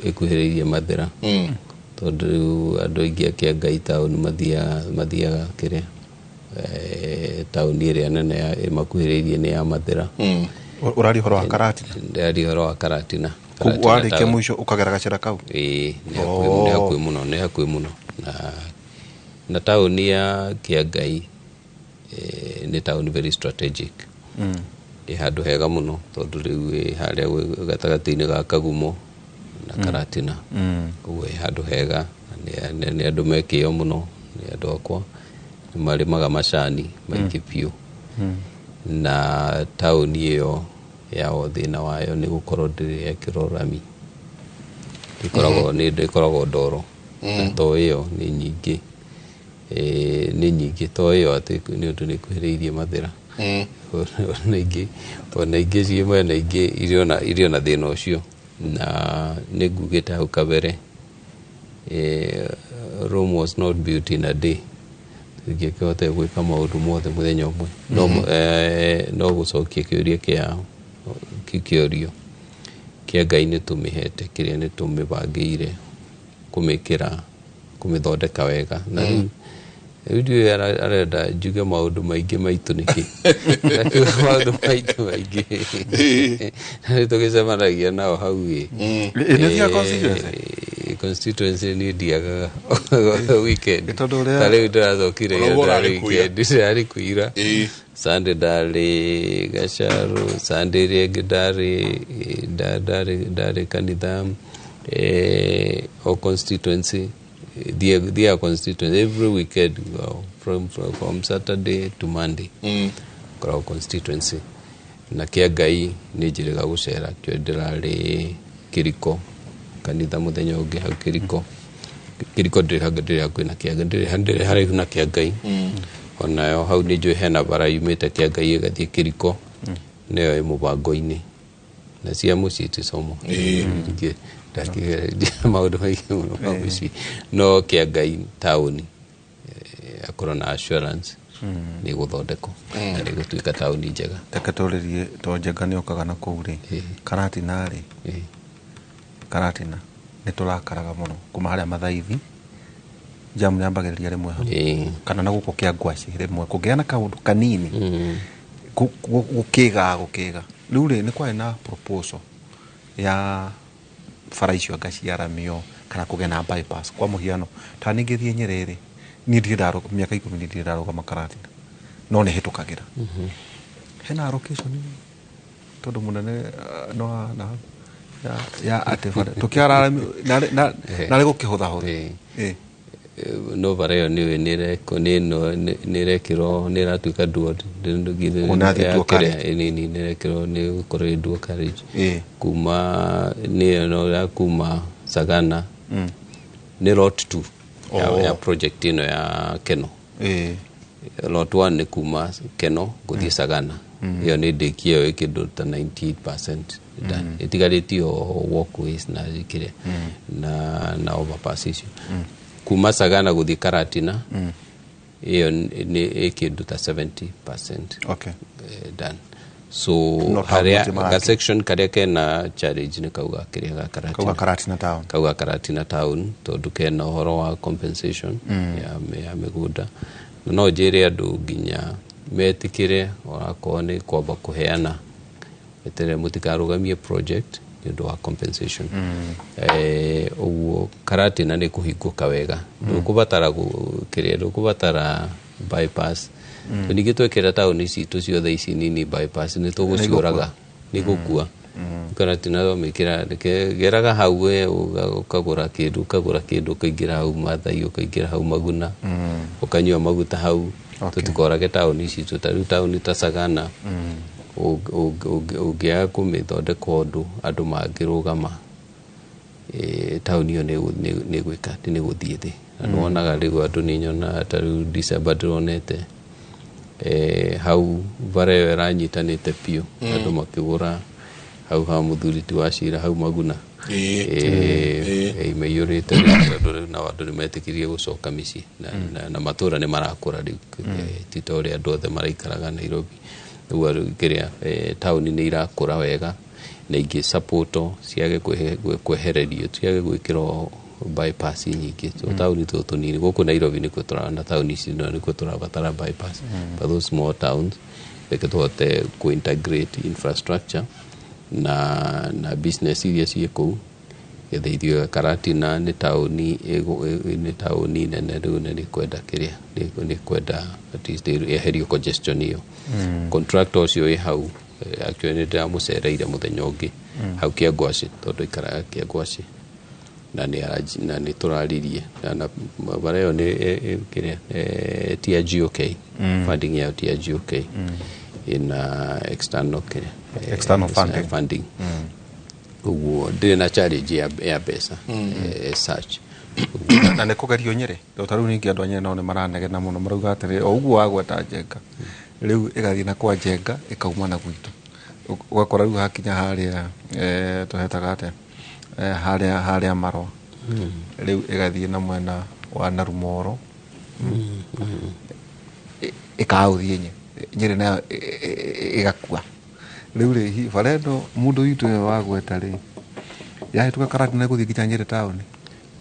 ĩkuhĩrĩirie Mathĩra, tondũ rĩu andũ aingĩ a Kĩangai taũni mathiaga kĩrĩa, taũni ĩrĩa nene ĩmakuhĩrĩirie nĩ ya Mathĩra. Ũraria ũhoro wa Karatina? Ndĩraria ũhoro wa Karatina. Koguo Karatina warĩkia taũni. mũico ũkagera gacĩra kau? Ĩĩ, nĩ hakuhĩ, nĩ hakuhĩ mũno, nĩ hakuhĩ mũno na taũni ya Kĩangai, nĩ taũni very strategic, ĩ handũ hega mũno, tondũ rĩu ĩ harĩa gatagatĩ-inĩ ga Kagumo na Karatina. Koguo ĩ handũ hega na nĩ andũ me kĩo mũno, nĩ andũ akwa nĩ marĩmaga macani maingĩ biũ. Na taũni ĩyo yao thĩna wayo nĩ gũkorwo ndĩrĩ yekĩrwo rami, ĩkoragwo nĩ ĩkoragwo ndoro, na to ĩyo nĩ nyingĩ, nĩ nyingĩ to ĩyo atĩ nĩ ũndũ nĩ ĩkuhĩrĩirie Mathĩra, ona ingĩ ciĩ mwena ingĩ irĩ ona thĩna ũcio. Na nĩ ngugĩte hau kabere, Rome was not built in a day. Tũtingĩkĩhota gwĩka maũndũ mothe mũthenya ũmwe, no gũcokia kĩũria kĩa kĩũrio kĩa Ngai, nĩ tũmĩhete kĩrĩa, nĩ tũmĩbangĩire kũmĩkĩra, kũmĩthondeka wega. Na rĩu ndiũĩ arenda njuge maũndũ maingĩ maitũ nĩkĩ. Ndakiuga maũndũ maitũ maingĩ na nĩ tũgĩcemanagia nao hau ĩ. Ĩ, nĩ ũthiaga constituency? Constituency niĩ ndiagaga weekend. Ĩ, tondũ ũrĩa- Ta rĩu ndĩracokire Ona ira, ũguo ndarĩ ũrarĩ kuira. weekend ndarĩ kuira. Sunday ndarĩ Gacaru, Sunday ĩrĩa ĩngĩ ndarĩ kanitha, o constituency, thiaga constituency every weekend, from Saturday to Monday koragwo constituency. Na kĩa Ngai nĩ njĩrĩga gũcera kĩo, ndĩrarĩ Kĩriko kanitha mũthenya ũngĩ hau Kĩriko. Kĩriko ndĩrĩ hakuhĩ na Kĩa, ndĩrĩ haraihu na Kĩa Ngai. Onayo hau nĩ njũĩ hena bara yumĩte Kĩa Ngai ĩgathiĩ Kĩriko, nĩyo ĩ mũbango-inĩ. Na cia mũciĩ ticomo ndakĩgeria maũndũ maingĩ mũno ma mũciĩ, no Kĩa Ngai taũni, akorwo na assurance nĩ gũthondekwo na nĩ gũtuĩka taũni njega. Reke tũrĩrie to Njenga nĩ okaga na kũu rĩ. Karatina rĩ, Karatina nĩ tũrakaraga mũno kuma harĩa Mathaithi jamu yambagĩrĩria rĩmwe hau, kana na gũkũ kĩa ngwaci rĩmwe kũngĩgĩa na kaũndũ kanini, gũkĩga gũkĩga. Rĩu rĩ, nĩ kwarĩ na proposal ya bara icio anga ciaramio kana kũgĩa na bypass. Kwa mũhiano, ta ningĩ thiĩ Nyĩrĩ rĩ, niĩ ndirĩ ndarũgama mĩaka 10, niĩ ndirĩ ndarũgama Karatina, no nĩ hĩtũkagĩra. Hena allocation tondũ mũnene, no na ya atĩ bara tũkĩara narĩ gũkĩhũthahũtha. No bara ĩyo nĩũĩ nĩ ĩno nĩ ĩrekĩrwo, nĩ ĩratuĩka dual. Kuna thiĩ dual carriage. Nini nĩ ĩrekĩrwo, nĩ gũkorwo ĩ dual carriage kuma nĩ ĩno ya kuma Sagana, nĩ lot 2 ya project ĩno ya Keno. Lot 1 nĩ kuma Keno gũthiĩ Sagana, ĩyo nĩ ndĩkie, ĩyo ĩ kĩndũ ta 98% done. Ĩtigarĩtie o walkways na kĩrĩa na overpass icio. Kuma Sagana gũthiĩ Karatina, ĩyo nĩ ĩ kĩndũ ta 70% done. So No harĩa town ga section karĩa kena challenge nĩ kauga kĩrĩa ga Kauga Karatina. Karatina town. Kauga Karatina town, tondũ kena ũhoro wa compensation ya mĩgũnda. Na no njĩre andũ nginya metĩkĩre, onakorwo nĩ kwamba kũheana, eterere, mũtikarũgamie project nĩ ũndũ wa compensation. Ũguo Karatina nĩ kũhingũka wega, ndũkũbatara kĩrĩa, ndũkũbatara bypass. Mm. Ningĩ twekĩra taũni citũ ciothe ici nini bypass, nĩ tũgũciũraga, nĩ gũkua. Karatina wamĩkĩra, geraga hau we ũkagũra kĩndũ, ũkagũra kĩndũ, ũkaingĩra hau Mathai, ũkaingĩra hau Maguna, ũkanyua maguta hau. Tũtikorage taũni citũ, ta rĩu taũni ta Sagana, ũngĩaga kũmĩthondeka ũndũ andũ mangĩrũgama, taũni ĩyo nĩ gwĩka atĩ nĩ gũthiĩ thĩ. Na nĩwonaga rĩu andũ, nĩ nyonaga ta rĩu December ndĩronete Hau bara ĩyo ĩranyitanĩte biũ, andũ makĩgũra hau ha mũthuri ti wa cira hau Maguna. Maiyũrĩte rĩu, tondũ rĩu nao andũ nĩ metĩkĩrie gũcoka mĩciĩ na matũra nĩ marakũra rĩu. Ti ta ũrĩa andũ othe maraikaraga Nairobi. Ũguo rĩu kĩrĩa taũni nĩ irakũra wega na ingĩ support ciage kwehererio, ciage gwĩkĩrwo bypass nyingĩ. So taũni tũtũ tũnini gũkũ Nairobi nĩkuo tũrona, taũni ici nĩkuo tũrabatara bypass, but those small towns, reke tũhote kũ-integrate infrastructure na business iria ciĩ kũu, getha ithuĩ Karatina nĩ taũni nĩ taũni nene rĩu, na nĩ kwenda kĩrĩa nĩ kwenda at least yeherio congestion ĩyo. Contractor ũcio wĩ hau, actually nĩ ndĩramũcereire mũthenya ũngĩ hau Kĩangwacĩ, tondũ aikaraga Kĩangwacĩ, na nĩ tũraririe na bara ĩyo nĩ kĩrĩa ti ya GOK, funding yayo ti ya GOK, ina external kĩrĩa External funding. Funding. Ũguo ndĩrĩ na challenge ya mbeca as such. Na nĩ kũgerio Nyĩrĩ, ta rĩu ningĩ andũ a Nyĩrĩ nao nĩ maranegena mũno, marauga atĩrĩ, o ũguo wagweta Njenga, rĩu ĩgathiĩ na kwa Njenga ĩkauma na gwitũ. Ũgakora rĩu hakinya harĩa tũhetaga atĩa, harĩa Marwa, rĩu ĩgathiĩ na mwena wa Narumoro, ĩkaga gũthiĩ Nyĩrĩ nayo ĩgakua. Rĩu rĩ, bara ĩno mũndũ witũ ũyũ wagweta rĩ, yahĩtũka Karatina ĩgũthiĩ nginya Nyĩrĩ taũni?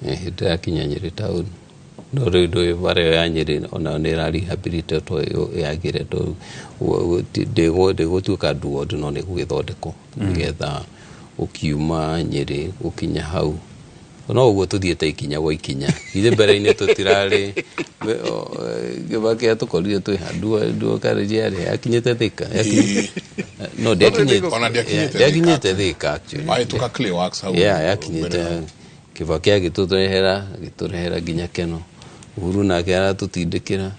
Hĩndĩ yakinya Nyĩrĩ taũni, no rĩu ndũĩ bara ĩyo ya Nyĩrĩ onayo nĩ ĩra rehabilitate yagĩre, ndĩgũtuĩka duod, no nĩ gũgĩthondekwo nĩgetha ũkiuma Nyĩrĩ gũkinya hau. No ũguo tũthiĩte ikinya gwa ikinya. Ithe mbere-inĩ tũtirarĩ Kĩbaki atũkorire twĩ ha duo karĩji yarĩ yakinyĩte Thika, no ndĩakinyĩte. Ona ndĩakinyĩte. Ndĩakinyĩte Thika actually. Wahĩtũka Clayworks hau. Yeah, yakinyĩte. Kĩbaki agĩtũrehera nginya Keno. Uhuru nake aratũtindĩkĩra,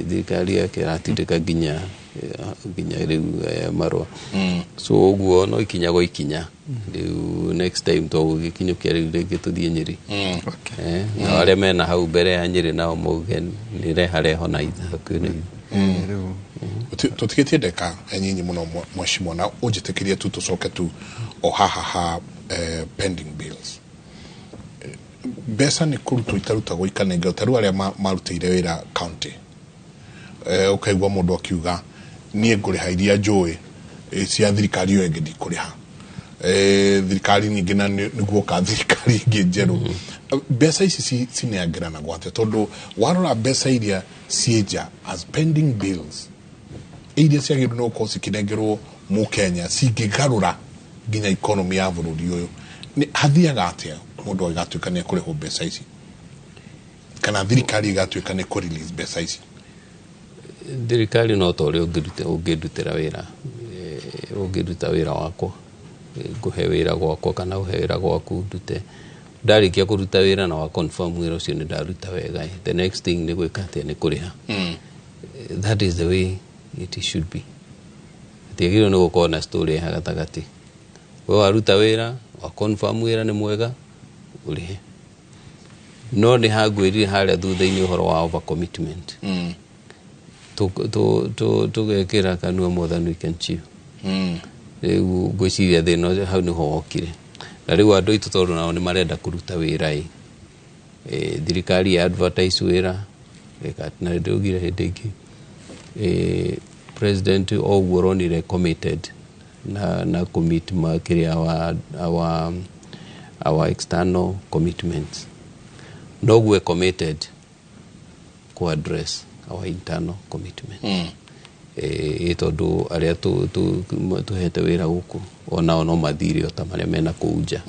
thirikari yake ĩratindĩka nginya rĩu Marũa. So ũguo no ikinya gwa ikinya. Rĩu next time tũgũgĩkinyũkia rĩu rĩngĩ tũthiĩ Nyĩrĩ. Na arĩa mena hau mbere ya Nyĩrĩ nao mauge nĩ rehareho na hakuhĩ na ithuĩ. Rĩu Tũtigĩtie ndeka nyinyi mũno, mheshimiwa, na ũnjĩtĩkĩrie tu tũcoke tu o haha ha pending bills. Mbeca nĩ kũrutwo itarutagwo ikanengerwo ta rĩu arĩa marutĩire wĩra county, ũkaigua mũndũ akiuga, "Niĩ ngũrĩha iria njũĩ, cia thirikari ĩyo ĩngĩ ndikũrĩha." Thirikari ningĩ na nĩguoka thirikari ĩngĩ njerũ. Mbeca ici cinengeranagwo atĩa? Tondũ warora mbeca iria ciĩ nja as pending bills, iria ciagĩrĩirwo nĩ gũkorwo cikĩnengerwo mũkenya, cingĩgarũra nginya economy ya bũrũri ũyũ, nĩ hathiaga atĩa mũndũ agatuĩka nĩ ekũrĩhwo mbeca ici, kana thirikari ĩgatuĩka nĩ kũ release mbeca ici? Thirikari no ta ũrĩa ũngĩndutĩra wĩra, ũngĩruta wĩra wakwa, ngũhe wĩra gwakwa kana ũhe wĩra gwaku ndute. Ndarĩkia kũruta wĩra na wa confirm wĩra ũcio nĩ ndaruta wega, the next thing nĩ gwĩka atĩa? Nĩ kũrĩha. That is the way it should be. Hatiagĩrĩirwo nĩ gũkorwo na story ha gatagatĩ. We waruta wĩra, wa confirm wĩra nĩ mwega, ũrĩhe. No nĩ hangwĩrire harĩa thutha-inĩ ũhoro wa over commitment. Tũgekĩra kanua more than we can chew. Rĩu ngwĩciria thĩna ũcio hau nĩho wokire. Na rĩu andũ aitũ, tondũ nao nĩ marenda kũruta wĩra ĩ, thirikari ya advertise wĩra na ndĩraugire hĩndĩ ĩngĩ, president o ũguo ũronire committed na commit kĩrĩa our external commitments, noguo committed ku address our internal commitments. Tondũ arĩa tũhete wĩra gũkũ onao no mathire o ta marĩa mena kũu nja.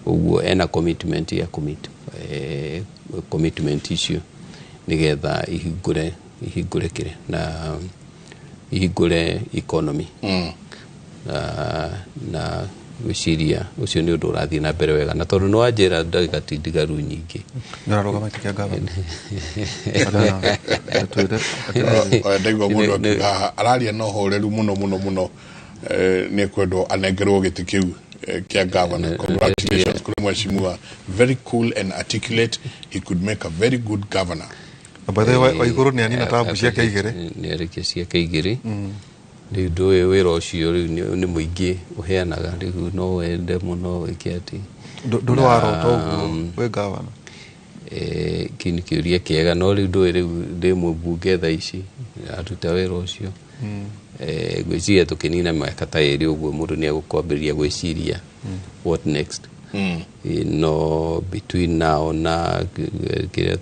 Ũguo ena commitment ya commit commitment icio nĩgetha ihingũre kĩrĩa na ihingũre economy. Na gwĩciria ũcio nĩ ũndũ ũrathiĩ na mbere wega, na tondũ nĩ wanjĩra ndagĩka ti ndigaru nyingĩ. Nĩ ũrarũgama gĩtĩ kĩa ngavana? Twĩre. Oya, ndaigua mũndũ akiuga haha araria na ũhoreru mũno mũno mũno, nĩ ekwendwo anengerwo gĩtĩ kĩu kĩa governor. Congratulations kũrĩ mheshimiwa, very cool and articulate, he could make a very good governor. Na by the way, Waiguru nĩ anina tabu ciake igĩrĩ. Nĩ arĩkia ciake igĩrĩ. Rĩu ndũĩ wĩra ũcio rĩu nĩ mũingĩ ũheanaga, rĩu no wende mũno wĩke atĩ. Ndũrĩ warota ũguo wĩ gavana? Kĩu nĩ kĩũria kĩega, no rĩu ndũĩ, rĩu ndĩ mũmbunge thaa ici aruta wĩra ũcio. Ngwĩciria tũkĩnina mĩaka ta 2 ũguo, mũndũ nĩ egũkwambĩrĩria gwĩciria what next. No between now na kĩrĩa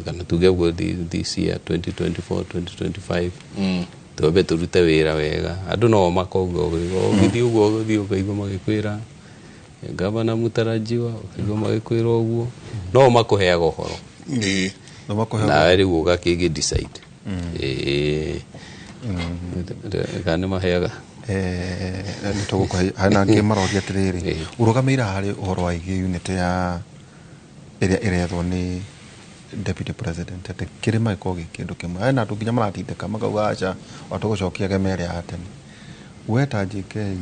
kana tuge ũguo this year 2024 2025, twambe tũrute wĩra wega. Andũ no makauga ũgĩthiĩ ũguo, ũgĩthiĩ ũkaigua magĩkwĩra gavana mũtarajiwa, ũkaigua magĩkwĩra ũguo, no makũheaga ũhoro. No makũhe. Nawe rĩu ũgakĩgĩ decide. Kana nĩ maheaga. Nĩ tũgũkũhe harĩ angĩ maroria atĩrĩrĩ, ũrũgamĩire harĩ ũhoro wa igi unit ya ĩrĩa ĩrethwo nĩ deputy president, atĩ kĩrĩma gĩkorwo gĩ kĩndũ kĩmwe. Hena andũ nginya maratindĩka makauga aca, watũgũcokia gema ĩrĩa ya tene. We ta JK rĩ,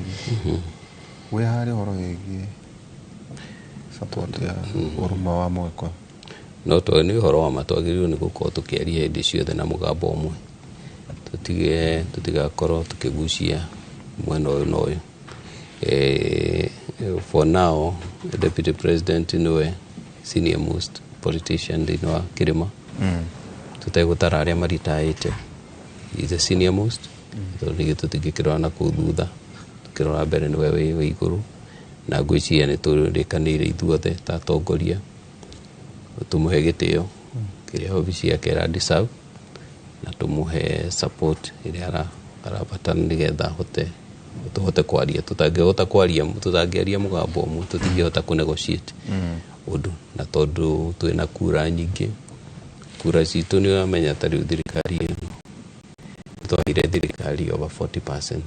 wĩ harĩ ũhoro wĩgiĩ support ya ũrũmwe wa Mũgĩkũyũ? No to nĩ ũhoro wa ma, twagĩrĩirwo nĩ gũkorwo tũkĩaria hĩndĩ ciothe na mũgambo ũmwe, tũtige tũtigakorwo tũkĩgucia mwena ũyũ na ũyũ. For now deputy president nĩwe senior most politician thĩinĩ wa kĩrĩma, tũtegũtara arĩa maritaĩte. He is the senior most, tondũ ningĩ tũtingĩkĩrora na kũu thutha, tũkĩrora mbere nĩwe wĩ igũrũ. Na ngwĩciria nĩ tũrĩkanĩire ithuothe ta atongoria tũmũhe gĩtĩo kĩrĩa obici yake ĩra deserve, na tũmũhe support ĩrĩa arabatara nĩgetha ahote tũhote kwaria. Tũtangĩhota kwaria, tũtangĩaria mũgambo ũmwe, tũtingĩhota kũ negotiate ũndũ. Na tondũ twĩna kura nyingĩ, kura citũ nĩ ũramenya ta rĩu thirikari ĩno twaheire thirikari over 40%.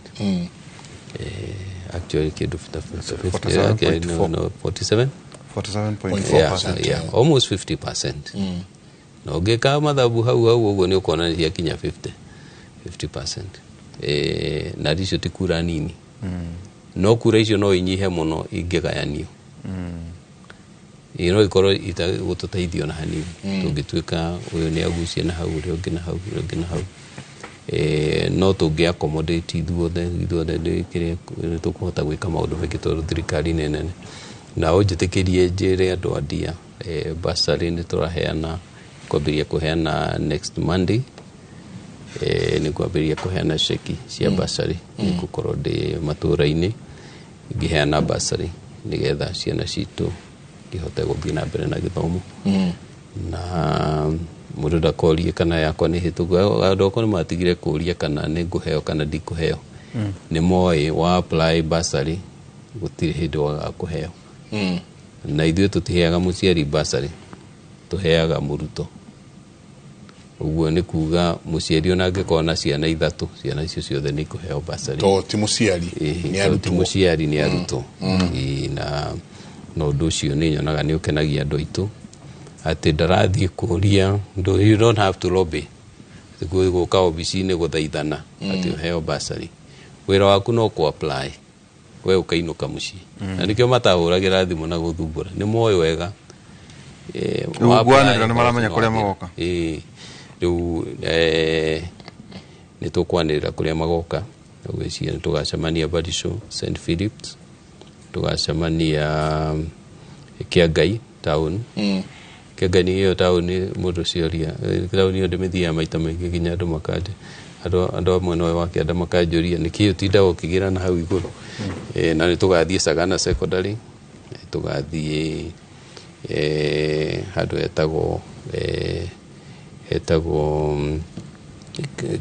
Actually kĩndũ 50, 47.4. no, 47. 47.4%. Yeah, almost 50%. Na ũngĩka mathabu hau hau ũguo, nĩ ũkuona nĩ ciakinya 50%. Na icio ti kura nini, no kura icio no inyihe mũno ingĩgayanio. Ĩ no ikorwo itagũtũteithio na hanini tũngĩtuĩka ũyũ nĩ agucie na hau, ũrĩa ũngĩ na hau, ũrĩa ũngĩ na hau. No tũngĩ accommodate ithuothe, ithuothe nĩ kĩrĩa nĩ tũkũhota gwĩka maũndũ maingĩ tondũ thirikari nĩ nene. Na ũnjĩtĩkĩrie njĩre andũ a Ndia, bursary nĩ tũraheana, kwambĩrĩria kũheana next Monday. Nĩ kwambĩrĩria kũheana ceki cia bursary. Nĩ ngũkorwo ndĩ matũũra-inĩ ngĩheana bursary nĩgetha ciana citũ ihote gũthiĩ na mbere na gĩthomo. Na mũndũ ndakorie kana yakwa nĩ hĩtũku. Andũ akwa nĩ matigire kũria kana nĩ ngũheo kana ndikũheo. Nĩ moĩ wa apply bursary gũtirĩ hĩndĩ wagaga kũheo. Na ithuĩ tũtiheaga mũciari bursary, tũheaga mũrutwo. Ũguo nĩ kuga mũciari ona angĩkorwo na ciana ithatũ, ciana icio ciothe nĩ ikũheo bursary. To ti mũciari, Ĩĩ, nĩ to ti arutwo. Mũciari, nĩ arutwo. Ĩĩ, na ũndũ ũcio nĩ nyonaga nĩ ũkenagia andũ aitũ, atĩ ndarathiĩ kũria, you don't have to lobby gũka obici-inĩ gũthaithana atĩ ũheo bursary. Wĩra waku no kũ apply, we ũkainũka mũciĩ. Na nĩkĩo matahũragĩra thimũ na gũthumbũra, nĩ moĩ wega. Rĩu Wa gwanĩrĩra apply, nĩ maramenya kũrĩa no magoka. Ĩĩ, rĩu nĩ tũkwanĩrĩra kũrĩa magoka. Ngwĩciria nĩ tũgacemania Barisho, St Philips, tũgacemania Kĩangai town. Kĩangai nĩ ĩyo taũni mũndũ cioria, taũni ĩyo ndĩmĩthiaga maita maingĩ nginya andũ makanje, andũ a mwena ũyũ wa kĩanda makanjũria nĩkĩĩ ũtindaga ũkĩgĩra na hau igũrũ. Na nĩ tũgathiĩ Sagana Secondary, tũgathiĩ handũ hetagwo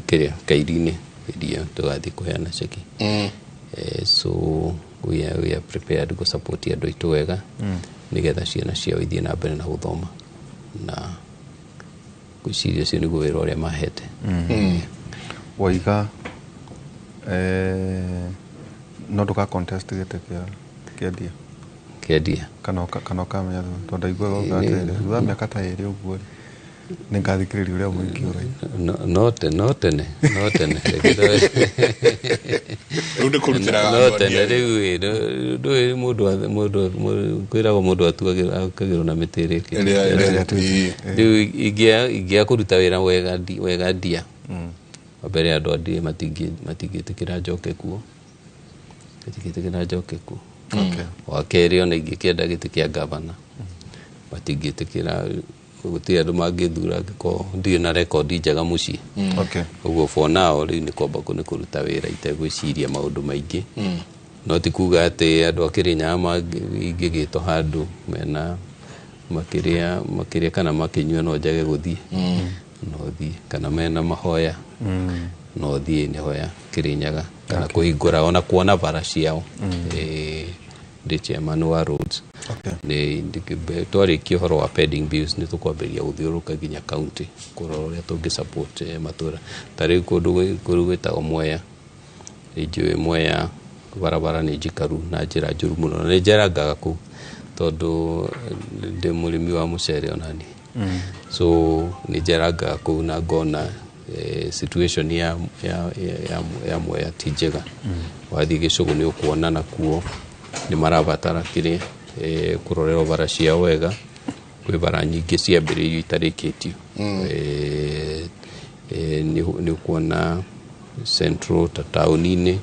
kĩrĩa Kairi-inĩ iria, tũgathiĩ kũheana ceki. So we are prepared gũ support andũ aitũ wega nĩgetha ciana ciao ithiĩ na mbere na gũthoma, na ngwĩciria ũcio nĩguo wĩra ũrĩa mahete. Waiga no ndũka contest gĩtĩ kĩa kĩendia? Kĩendia. Kana ũkamenya tondũ ndaiguaga uga atĩrĩrĩ, thutha wa mĩaka ta 2 ũguo rĩ. Nĩ ngathikĩrĩria ũrĩa mũingĩ ũroiga. No no tene no tene. Rĩu nĩ kũrutĩra no andũ a tene ndia. Rĩu ĩ, ndũĩ mũndũ kwĩragwo mũndũ atuagĩrwo akagĩrwo na mĩtĩ ĩrĩa ĩrĩa ĩkĩte. ĩrĩa ĩĩ. Rĩu ingĩa kũruta wĩra wega wega ndia wa mbere andũ a ndia matingĩtĩkĩra njoke kuo, matingĩtĩkĩra njoke kuo. Wa kerĩ, ona ingĩkĩenda gĩtĩ kĩa gavana matingĩtĩkĩra, gũtirĩ andũ mangĩthura angĩkorwo ndirĩ na rekondi njega mũciĩ. Ũguo for now rĩu nĩ kwamba nĩ kũruta wĩra itegwĩciria maũndũ maingĩ. No ti kuga atĩ andũ a Kĩrĩnyaga ingĩgĩtwo handũ mena makĩrĩa makĩrĩa kana makĩnyua no njage gũthiĩ, no thiĩ, kana mena mahoya no thiĩ nĩ hoya Kĩrĩnyaga kana kũhingũra ona kuona bara ciao. Ndĩ chairman wa roads. Nĩ twarĩkia ũhoro wa pending bills nĩ tũkwambĩrĩria gũthiũrũrũka nginya county kũrora ũrĩa tũngĩ support matũra. Ta rĩu kũndũ kũndũ gwĩtagwo Mwea, nĩ njũĩ Mwea barabara nĩ njikaru na njĩra njũru mũno, na nĩ njerangaga kũu tondũ ndĩ mũrĩmi wa mũcere onani, so nĩ njerangaga kũu na ngona situation ya Mwea ti njega. Wathiĩ Gĩcũgũ nĩ ũkuona nakuo nĩ marabatara kĩrĩa kũrorerwo bara ciao wega. Kwĩ bara nyingĩ ciambĩrĩirio itarĩkĩtio. Nĩ ũkuona central ta taũni-inĩ.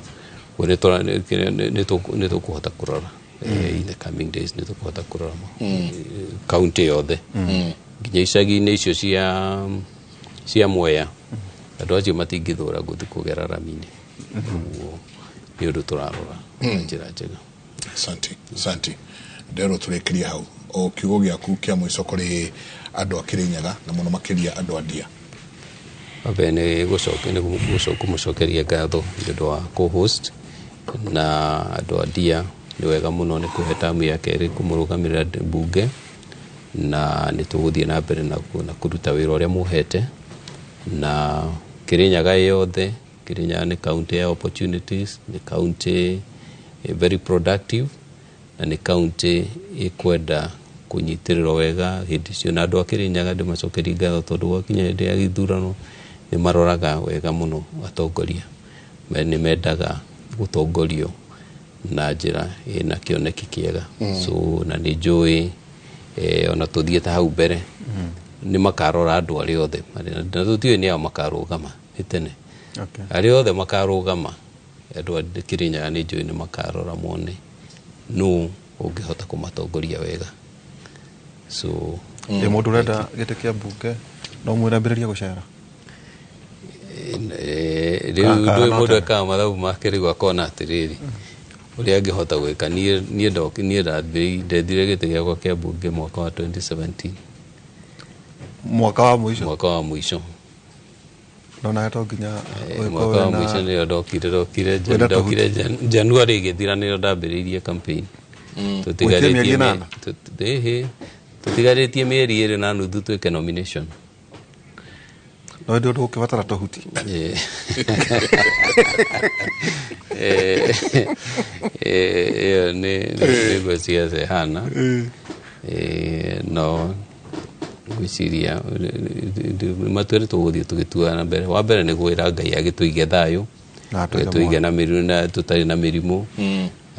Ũguo nĩ tũkũhota kũrora in the coming days, nĩ tũkũhota kũrora county yothe nginya icagi-inĩ icio cia Mwea. Andũ acio matingĩthũra gũthiĩ kũgera rami-inĩ. Ũguo nĩ ũndũ tũrarora na njĩra njega. Asante, asante. Nderwo tũrĩkĩrie hau. O kiugo gĩaku kĩa mũico kũrĩ andũ a Kĩrĩnyaga na mũno makĩria andũ a ndia. Wambere nĩ kũmũcokeria ngatho nĩ ũndũ wa co-host na andũ a ndia. Nĩ wega mũno nĩ kũhe tamu ya kerĩ kũmũrũgamĩrĩra mbunge, na nĩ tũgũthiĩ na mbere na kũruta wĩra ũrĩa mũhete na Kĩrĩnyaga yothe. Kĩrĩnyaga nĩ county ya opportunities, nĩ county very productive na nĩ county ĩkwenda kũnyitĩrĩrwo wega hĩndĩ cio. Na andũ a Kĩrĩnyaga ndĩmacokerie ngatho tondũ gwakinya hĩndĩ ya gĩthurano nĩ maroraga wega mũno atongoria. Nĩ mendaga gũtongorio na njĩra ĩna kĩoneki kĩega. So na nĩ njũĩ ona tũthiĩte hau mbere nĩ makarora andũ arĩa othe na tũtiũĩ nĩ ao makarũgama nĩ tene. Arĩa othe makarũgama, andũ a Kĩrĩnyaga nĩ njũĩ nĩ makarora mone nũ ũngĩhota kũmatongoria wega, so Ĩ mũndũ ũrenda gĩtĩ kĩa mbunge no mwĩre ambĩrĩrie gũcera? Rĩu Kana ndũĩ no mũndũ tene? ekaga mathabu make rĩu akona atĩrĩrĩ ũrĩa angĩhota gwĩka. Niĩ ndethire gĩtĩ gĩakwa kĩa mbunge mwaka wa 2017. Mwaka wa mũico? Mwaka wa mũico. No nawe to nginya ũgĩkorwo Mwaka wa wĩna- mũico nĩyo ndokire wĩna ndokire January ĩgĩthira nĩyo ndambĩrĩirie campaign. Gwĩtia mĩeri ĩnana? Ĩhĩ, tũtigarĩtie mĩeri 2.5 twĩke nomination. No hĩndĩ ũndũ ũkĩbatara tũhuti. Ĩyo nĩguo ciaca ihana. No ngwĩciria matua nĩ tũgũthiĩ tũgĩtuaga na mbere. Wa mbere nĩ kwĩra Ngai agĩtũige thayũ, Na atũige agĩtũige na mĩrimũ na tũtarĩ na mĩrimũ,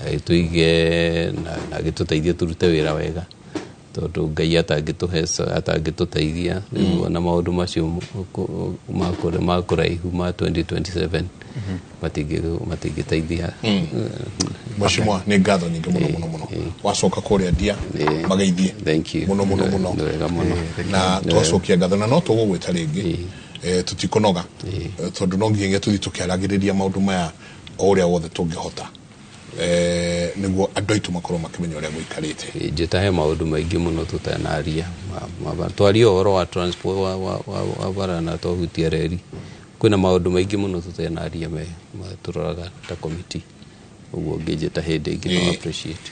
agĩtũige na agĩtũteithie tũrute wĩra wega, tondũ Ngai atangĩtũhe atangĩtũteithia rĩu ona maũndũ macio ma kũraihu ma 2027 matingĩteithia. Mheshimiwa, nĩ ngatho nyingĩ mũno mũno mũno. Wacoka kũrĩa ndia mageithie. Thank you. Mũno mũno mũno. Nĩ wega mũno. Na twacokia ngatho na no tũgũgwĩta rĩngĩ. Tũtikũnoga tondũ no nginya tũthiĩ tũkĩaragĩrĩria maũndũ maya o ũrĩa wothe tũngĩhota nĩguo andũ aitũ makorwo makĩmenya ũrĩa gũikarĩte. Njĩta he maũndũ maingĩ mũno tũtanaria. Twaria ũhoro wa transport wa bara na twahutia reri, kwĩna maũndũ maingĩ mũno tũtenaria me tũroraga ta committee. Ũguo ngĩnjĩta hĩndĩ ĩngĩ no appreciate.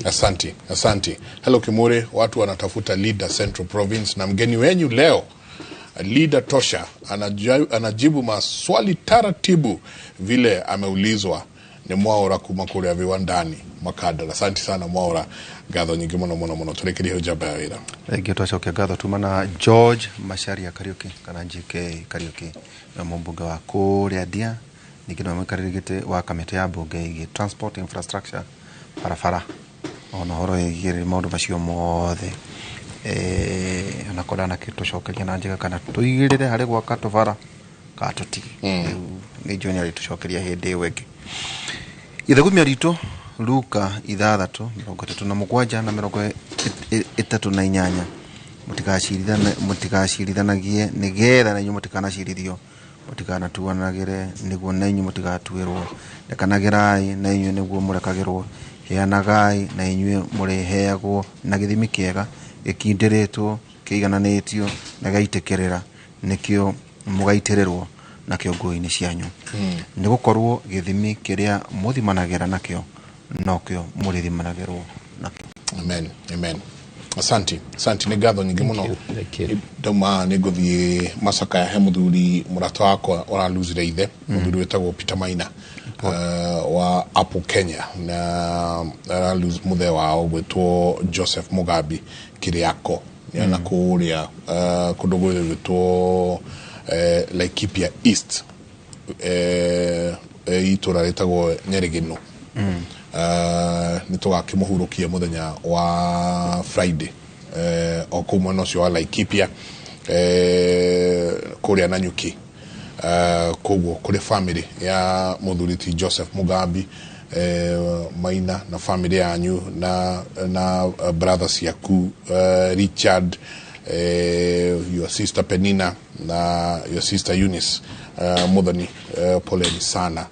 Asante, asante. Hello Kimure, watu wanatafuta leader Central Province na mgeni wenyu leo leader tosha anajibu maswali taratibu vile ameulizwa. Nĩ Mwaũra kuma kũrĩa viwandani Makandara. Asante sana Mwaũra, ngatho nyingĩ mũno mũno mũno. Tũrĩkĩrie hau njamba ya wĩra. Thengiũ. Twacokia ngatho tuma na George Macharia Kariuki kana JK Kariuki, na mũmbunge wa kũrĩa Ndia, ningĩ nĩwe mũikarĩri gĩtĩ wa kamĩtĩ ya mbunge ĩgiĩ transport infrastructure, barabara ona ũhoro wĩgiĩ maũndũ macio mothe. Onakorwo ndanakĩtũcokeria na njĩra kana tũigĩrĩre harĩ gwaka tũbara kana tũtige, rĩu nĩ njũĩ nĩ arĩtũcokeria hĩndĩ ĩyo ĩngĩ. Ithagumia ritũ Luka 6:37 na 38: mũtigaciirithanagie nĩgetha na inyuĩ mũtikanacirithio, mũtikanatuanagĩre nĩguo na inyuĩ mũtigatuĩrwo, rekanagĩrai na inyuĩ nĩguo mũrekagĩrwo, heanagai na inyuĩ mũrĩheagwo, na gĩthimi kĩega, gĩkindĩrĩtwo, kĩigananĩtio na gĩgaitĩkĩrĩra, nĩkĩo mũgaitĩrĩrwo nakĩo nguo-inĩ cianyu, nĩ gũkorwo gĩthimi kĩrĩa mũthimanagĩra nakĩo nokĩo mũrĩthimanagĩrwo nakĩo. Amen, amen. Asante, asante, nĩ ngatho nyingĩ mũno. Thank you. Ndauma nĩ ngũthiĩ Macakaya he mũthuri mũrata wakwa ũraluzire ithe, mũthuri wĩtagwo Peter Maina wa Apple Kenya, na aralose mũthee wao gwĩtwo Joseph Mugambi Kiriako, nĩ kũrĩa kũndũ gwĩtwo Laikipia East, itũra rĩtagwo Nyeriginu. Nĩ tũgakĩmũhurũkia mũthenya wa Friday o kũu mwena ũcio wa Laikipia, kũrĩa Nanyuki. Koguo kũrĩ family ya mũthuri ti Joseph Mugambi Maina na family yanyu na brothers ciaku Richard, your sister Penina na your sister Eunice Muthoni, poleni sana.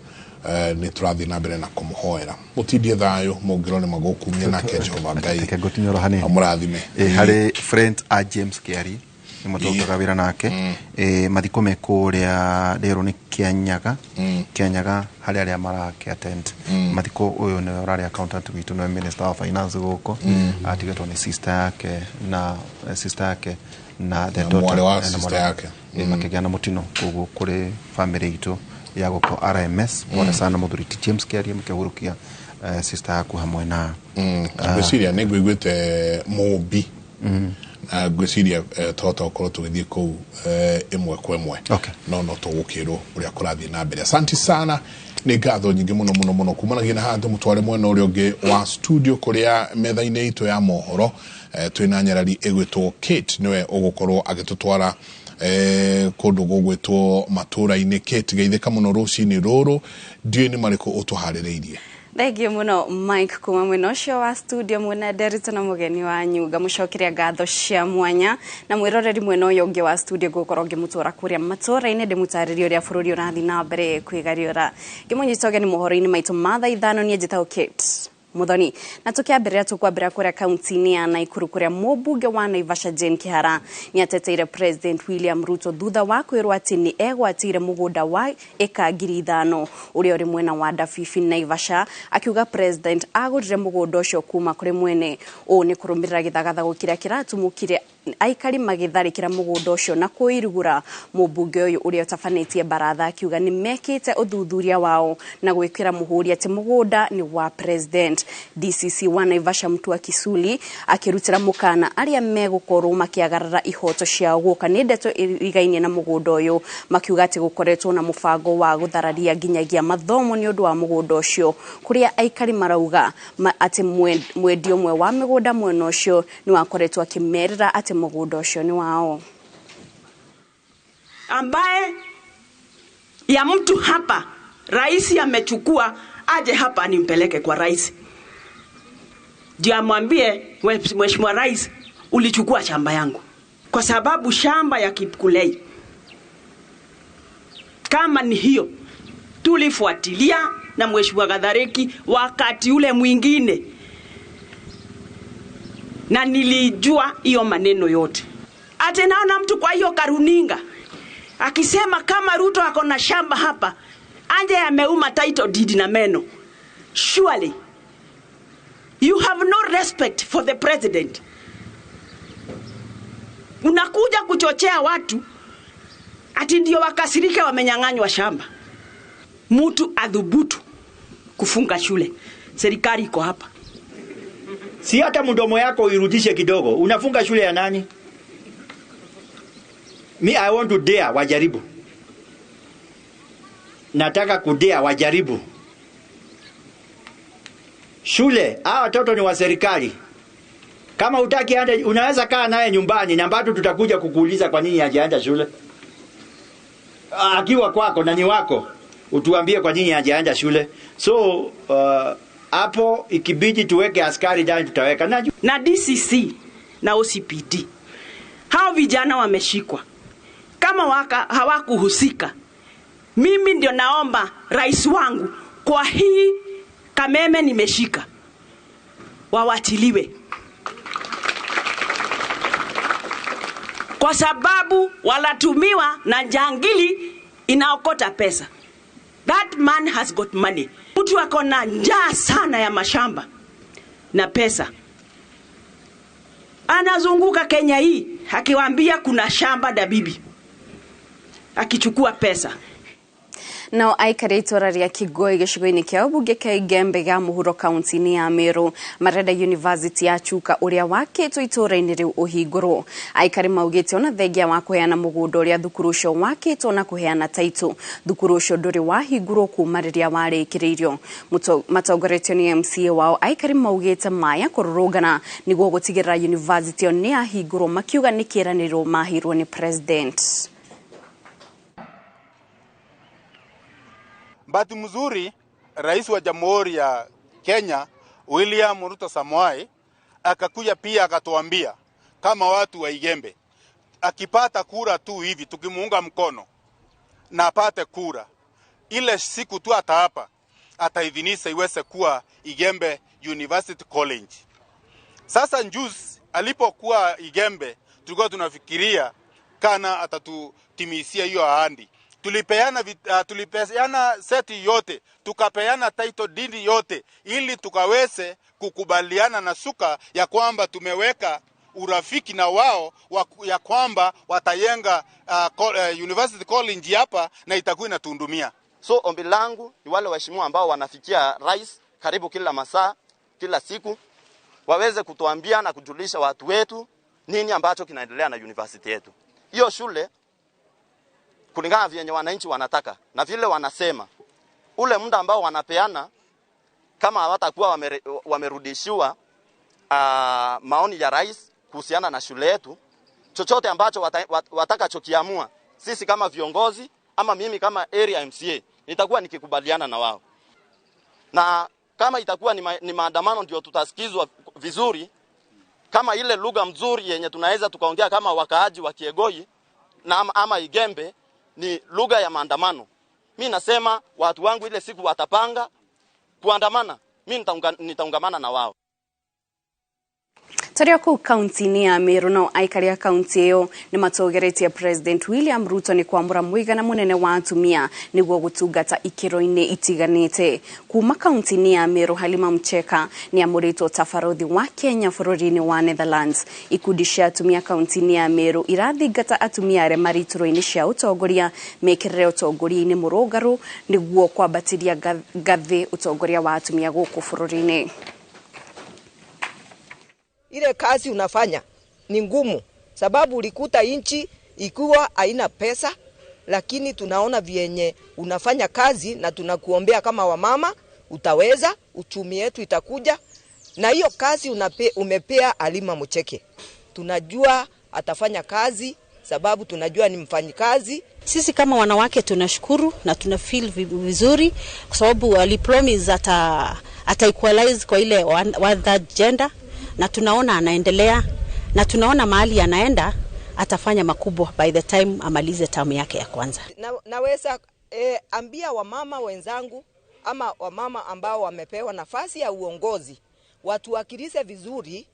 Nĩ tũrathiĩ na mbere na kũmũhoera mũtindie thayũ, mũngĩrwo nĩ magũkumia nake Jehova Ngai Reke ngũtinyoro hanini. Amũrathime. Harĩ friend a James Kiari nĩ mũtũrutaga wĩra nake. Mathiko me kũrĩa rĩrũ nĩ Kĩanyaga, Kĩanyaga harĩ arĩa marake attend mathiko. Ũyũ nĩwe ũrarĩ accountant witũ, nĩwe minister wa finance gũkũ. Atigĩtwo nĩ sister yake na sister yake na the Na daughter, mwarĩ wa na sister mwarĩ yake. Makĩgĩa na mũtino. Koguo kũrĩ family itũ ya gũkũ RMS, pole sana mũthuri ti James Kiarie mũkĩhurũkia sister yaku hamwe na Ngwĩciria nĩ ngũiguĩte mũmbi na ngwĩciria twahota gũkorwo tũgĩthiĩ kũu ĩmwe kwa ĩmwe. No tũgũkĩrwo ũrĩa kũrathiĩ na mbere. Asante sana, nĩ ngatho nyingĩ mũno mũno mũno kumanagia na haha. Tũmũtware mwena ũrĩa ũngĩ wa studio kũrĩa metha-inĩ itũ ya mohoro twĩna nyarari ĩgwĩtwo Kate, nĩwe ũgũkorwo agĩtũtwara kũndũ gũgwĩtwo matũra-inĩ. Kate, geithĩka mũno rũcinĩ rũrũ, ndiũĩ nĩ marĩkũ ũtũharĩrĩirie. Thengiũ mũno Mike kuma mwena ũcio wa studio, mwena Nderito na mũgeni wanyu. Ngamũcokeria ngatho cia mwanya na mwĩroreri mwena ũyũ ũngĩ wa studio. Ngũkorwo ngĩmũtwara kũrĩa matũra-inĩ, ndĩmũtarĩrie ũrĩa bũrũri ũrathiĩ na mbere kwĩgariũra. Ngĩmũnyita ũgeni mohoro-inĩ maitũ ma thaa 5. Niĩ njĩtagwo Kate Muthoni, na tukiambĩrĩria tukwambĩrĩria kũrĩa kaunti-inĩ ya Naikuru, kũrĩa mũmbunge wa Naivasha Jane Kihara nĩ ateteire President William Ruto thutha wa kwĩrwo atĩ nĩ egwatĩire mũgũnda wa ĩka 5,000 ũrĩa ũrĩ mwena wa Ndabibi Naivasha, akiuga President agũrire mũgũnda ũcio kuma kũrĩ mwene. Ũũ nĩ kũrũmĩrĩra gĩthagathago kĩrĩa kĩratumũkire aikari magĩtharĩkĩra mũgũnda ũcio na kũirugũra. Mũmbunge ũyũ ũrĩa ũtabanĩtie baratha akiuga nĩ mekĩte ũthuthuria wao na gwĩkĩra mũhũri atĩ mũgũnda nĩ wa President. DCC wa Naivasha Mutua Kisuli akĩrutĩra mũkana arĩa megũkorwo makĩagarara ihoto ciao gũka nĩ ndeto irigainie na mũgũnda ũyũ, makiuga atĩ gũkoretwo na mũbango wa gũthararia nginyagia mathomo nĩ ũndũ wa mũgũnda ũcio, kũrĩa aikari marauga atĩ mwendia ũmwe wa mĩgũnda mwena ũcio nĩ wakoretwo akĩmerĩra atĩ mũgũnda ũcio nĩ wao. Ambaye ya mtu hapa rais amechukua, aje hapa nimpeleke kwa rais ndio amwambie, "Mheshimiwa Rais, ulichukua shamba yangu," kwa sababu shamba ya Kipkulei kama ni hiyo tulifuatilia na Mheshimiwa Gathariki wakati ule mwingine, na nilijua hiyo maneno yote. Ate naona mtu kwa hiyo karuninga akisema kama Ruto ako na shamba hapa, anje ameuma title deed na meno. Surely you have no respect for the president. Unakuja kuchochea watu ati ndio wakasirike wamenyang'anywa shamba. Mtu adhubutu kufunga shule. Serikali iko hapa. Si hata mdomo yako uirudishe kidogo. Unafunga shule ya nani? Me, I want to dare wajaribu. Nataka kudea wajaribu. Shule, hawa watoto ni wa serikali. Kama hutaki ende, unaweza kaa naye nyumbani na bado tutakuja kukuuliza kwa nini hajaenda shule. Akiwa kwako na ni wako, utuambie kwa nini hajaenda shule. So hapo ikibidi tuweke askari ndani tutaweka. Na DCC na OCPD. Hao vijana wameshikwa. Kama hawakuhusika, mimi ndio naomba rais wangu kwa hii Kameme nimeshika, wawachiliwe. Kwa sababu walatumiwa na jangili inaokota pesa. That man has got money. Mtu ako na njaa sana ya mashamba na pesa. Anazunguka Kenya hii akiwaambia kuna shamba da bibi, akichukua pesa. Nao aikari itũra rĩa Kigoi gĩcigo-inĩ kĩa ũmbunge kĩa Igembe gĩa mũhuro kaunti-inĩ ya Meru marenda University ya Chuka ũrĩa wakĩtwo itũra-inĩ rĩu ũhingũrwo. Aikari maugĩte ona thengia wa kũheana mũgũnda ũrĩa thukuru ũcio wakĩtwo na kũheana taitũ, thukuru ũcio ndũrĩ wahingũrwo kuma rĩrĩa warĩkĩrĩirio. Matongoretio nĩ MCA wao, aikari maugĩte maya kũrũrũngana nĩguo gũtigĩrĩra university ĩyo nĩ yahingũrwo, makiuga nĩ kĩĩranĩro maheirwo nĩ president. Bahati mzuri, Rais wa Jamhuri ya Kenya William Ruto Samoei akakuja pia akatuambia kama watu wa Igembe, akipata kura tu hivi tukimuunga mkono na apate kura, ile siku tu ataapa ataidhinisha iweze kuwa Igembe University College. Sasa njuzi alipokuwa Igembe tulikuwa tunafikiria kana atatutimisia hiyo ahadi. Tulipeana seti yote, tukapeana title deed yote ili tukaweze kukubaliana na Suka ya kwamba tumeweka urafiki na wao ya kwamba watajenga University College hapa na itakuwa inatuhudumia. So ombi langu ni wale waheshimiwa ambao wanafikia rais karibu kila masaa, kila siku, waweze kutuambia na kujulisha watu wetu nini ambacho kinaendelea na university yetu. Hiyo shule kulingana vyenye wananchi wanataka na vile wanasema, ule muda ambao wanapeana, kama hawatakuwa wamerudishiwa maoni ya rais kuhusiana na shule yetu, chochote ambacho watakachokiamua, sisi kama viongozi ama mimi kama area MCA nitakuwa nikikubaliana na wao. Na kama itakuwa ni maandamano ndio tutasikizwa vizuri, kama ile lugha mzuri yenye tunaweza tukaongea kama wakaaji wa Kiegoi na ama Igembe ni lugha ya maandamano. Mimi nasema watu wangu ile siku watapanga kuandamana, mimi nitaungamana na wao. Tũrĩ o kũu kaunti-inĩ ya Meru, no aikari a kaunti ĩyo nĩ matogeretie President William Ruto nĩ kwamũra mũigana mũnene wa atumia nĩguo gũtungata ikĩro-inĩ itiganĩte. Kuma kaunti-inĩ ya Meru, Halima Mcheka nĩ amũrĩtwo ta barothi wa Kenya bũrũri-inĩ wa Netherlands. Ikundi cia atumia kaunti-inĩ ya Meru irathingata atumia arĩa marĩ iturwa-inĩ cia ũtongoria mekĩrĩre ũtongoria-inĩ mũrũngarũ nĩguo kwambatĩria ngathĩ ũtongoria wa atumia gũkũ bũrũri-inĩ. Ile kazi unafanya ni ngumu, sababu ulikuta inchi ikiwa haina pesa, lakini tunaona vyenye unafanya kazi na tunakuombea kama wamama utaweza, uchumi yetu itakuja. Na hiyo kazi umepea Halima Mucheke, tunajua atafanya kazi sababu tunajua ni mfanyikazi. Sisi kama wanawake tunashukuru na tuna feel vizuri kwa sababu alipromise ata equalize kwa ile one third gender, na tunaona anaendelea na tunaona mahali anaenda atafanya makubwa by the time amalize term yake ya kwanza. Naweza ambia wamama wenzangu ama wamama ambao wamepewa nafasi ya uongozi watuwakilishe vizuri,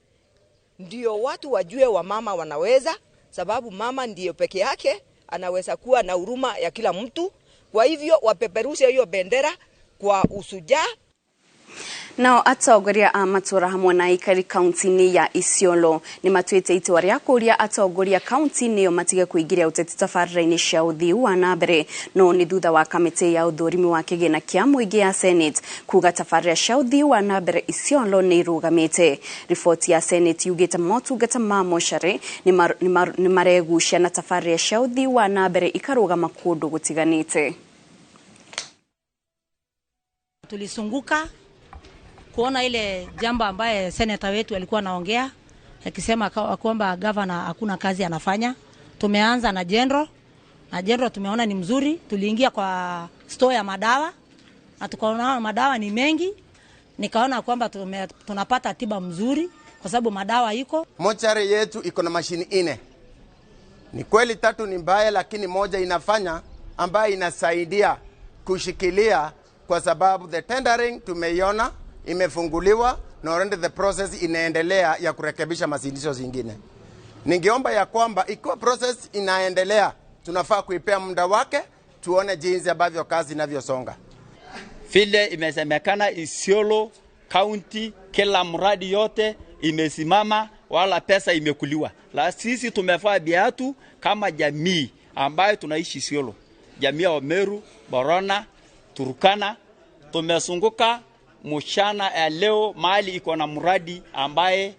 ndio watu wajue wamama wanaweza, sababu mama ndiyo peke yake anaweza kuwa na huruma ya kila mtu. Kwa hivyo wapeperushe hiyo bendera kwa usujaa. Nao atongoria a matura hamwe na aikari kaunti-inĩ ya Isiolo nĩ matuĩte itua rĩa kũũria atongoria kaunti-inĩ ĩyo matige kũingĩria ũteti tabarĩra-inĩ cia ũthii wa na mbere. No nĩ thutha wa kamĩtĩ ya ũthũrimi wa kĩgĩna kĩa mũingĩ ya Senate kuga tabarĩra cia ũthii wa na mbere Isiolo nĩ irũgamĩte. Riboti ya Senate yugĩte motungata ma mocarĩ nĩ maregucia na tabarĩra cia ũthii wa na mbere ikarũgama kũndũ gũtiganĩte. Tulisunguka kuona ile jambo ambaye seneta wetu alikuwa anaongea akisema kwamba governor hakuna kazi anafanya. Tumeanza na general, na general tumeona ni mzuri. Tuliingia kwa store ya madawa na tukaona madawa ni mengi, nikaona kwamba tunapata tiba mzuri kwa sababu madawa iko. Mochari yetu iko na mashini 4. Ni kweli 3 ni mbaya, lakini moja inafanya ambayo inasaidia kushikilia, kwa sababu the tendering tumeiona imefunguliwa na already the process inaendelea ya kurekebisha masindisho zingine. Ningeomba ya kwamba ikiwa process inaendelea, tunafaa kuipea muda wake, tuone jinsi ambavyo kazi inavyosonga. Vile imesemekana Isiolo County kila mradi yote imesimama, wala pesa imekuliwa. La sisi tumefaa biatu kama jamii ambayo tunaishi Isiolo, jamii ya Meru, Borona, Turkana, tumesunguka mchana ya leo mahali iko na mradi ambaye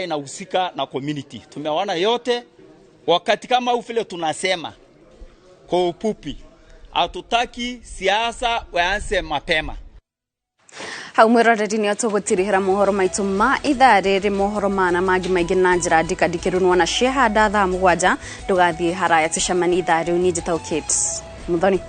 inahusika na community. Tumeona yote. Wakati kama huu vile tunasema kwa upupi, hatutaki siasa waanze mapema. Hau mwiroreri nĩ tũgũtirihĩra mohoro maitũ ma ithaa rĩrĩ, mohoro mana mangĩ maingĩ na njĩra ndikandikĩru nĩwona ciehanda thaa 7. Ndũgathiĩ haraya, tũcemanie ithaa rĩu. Niĩ njĩtagwo Kate Muthoni.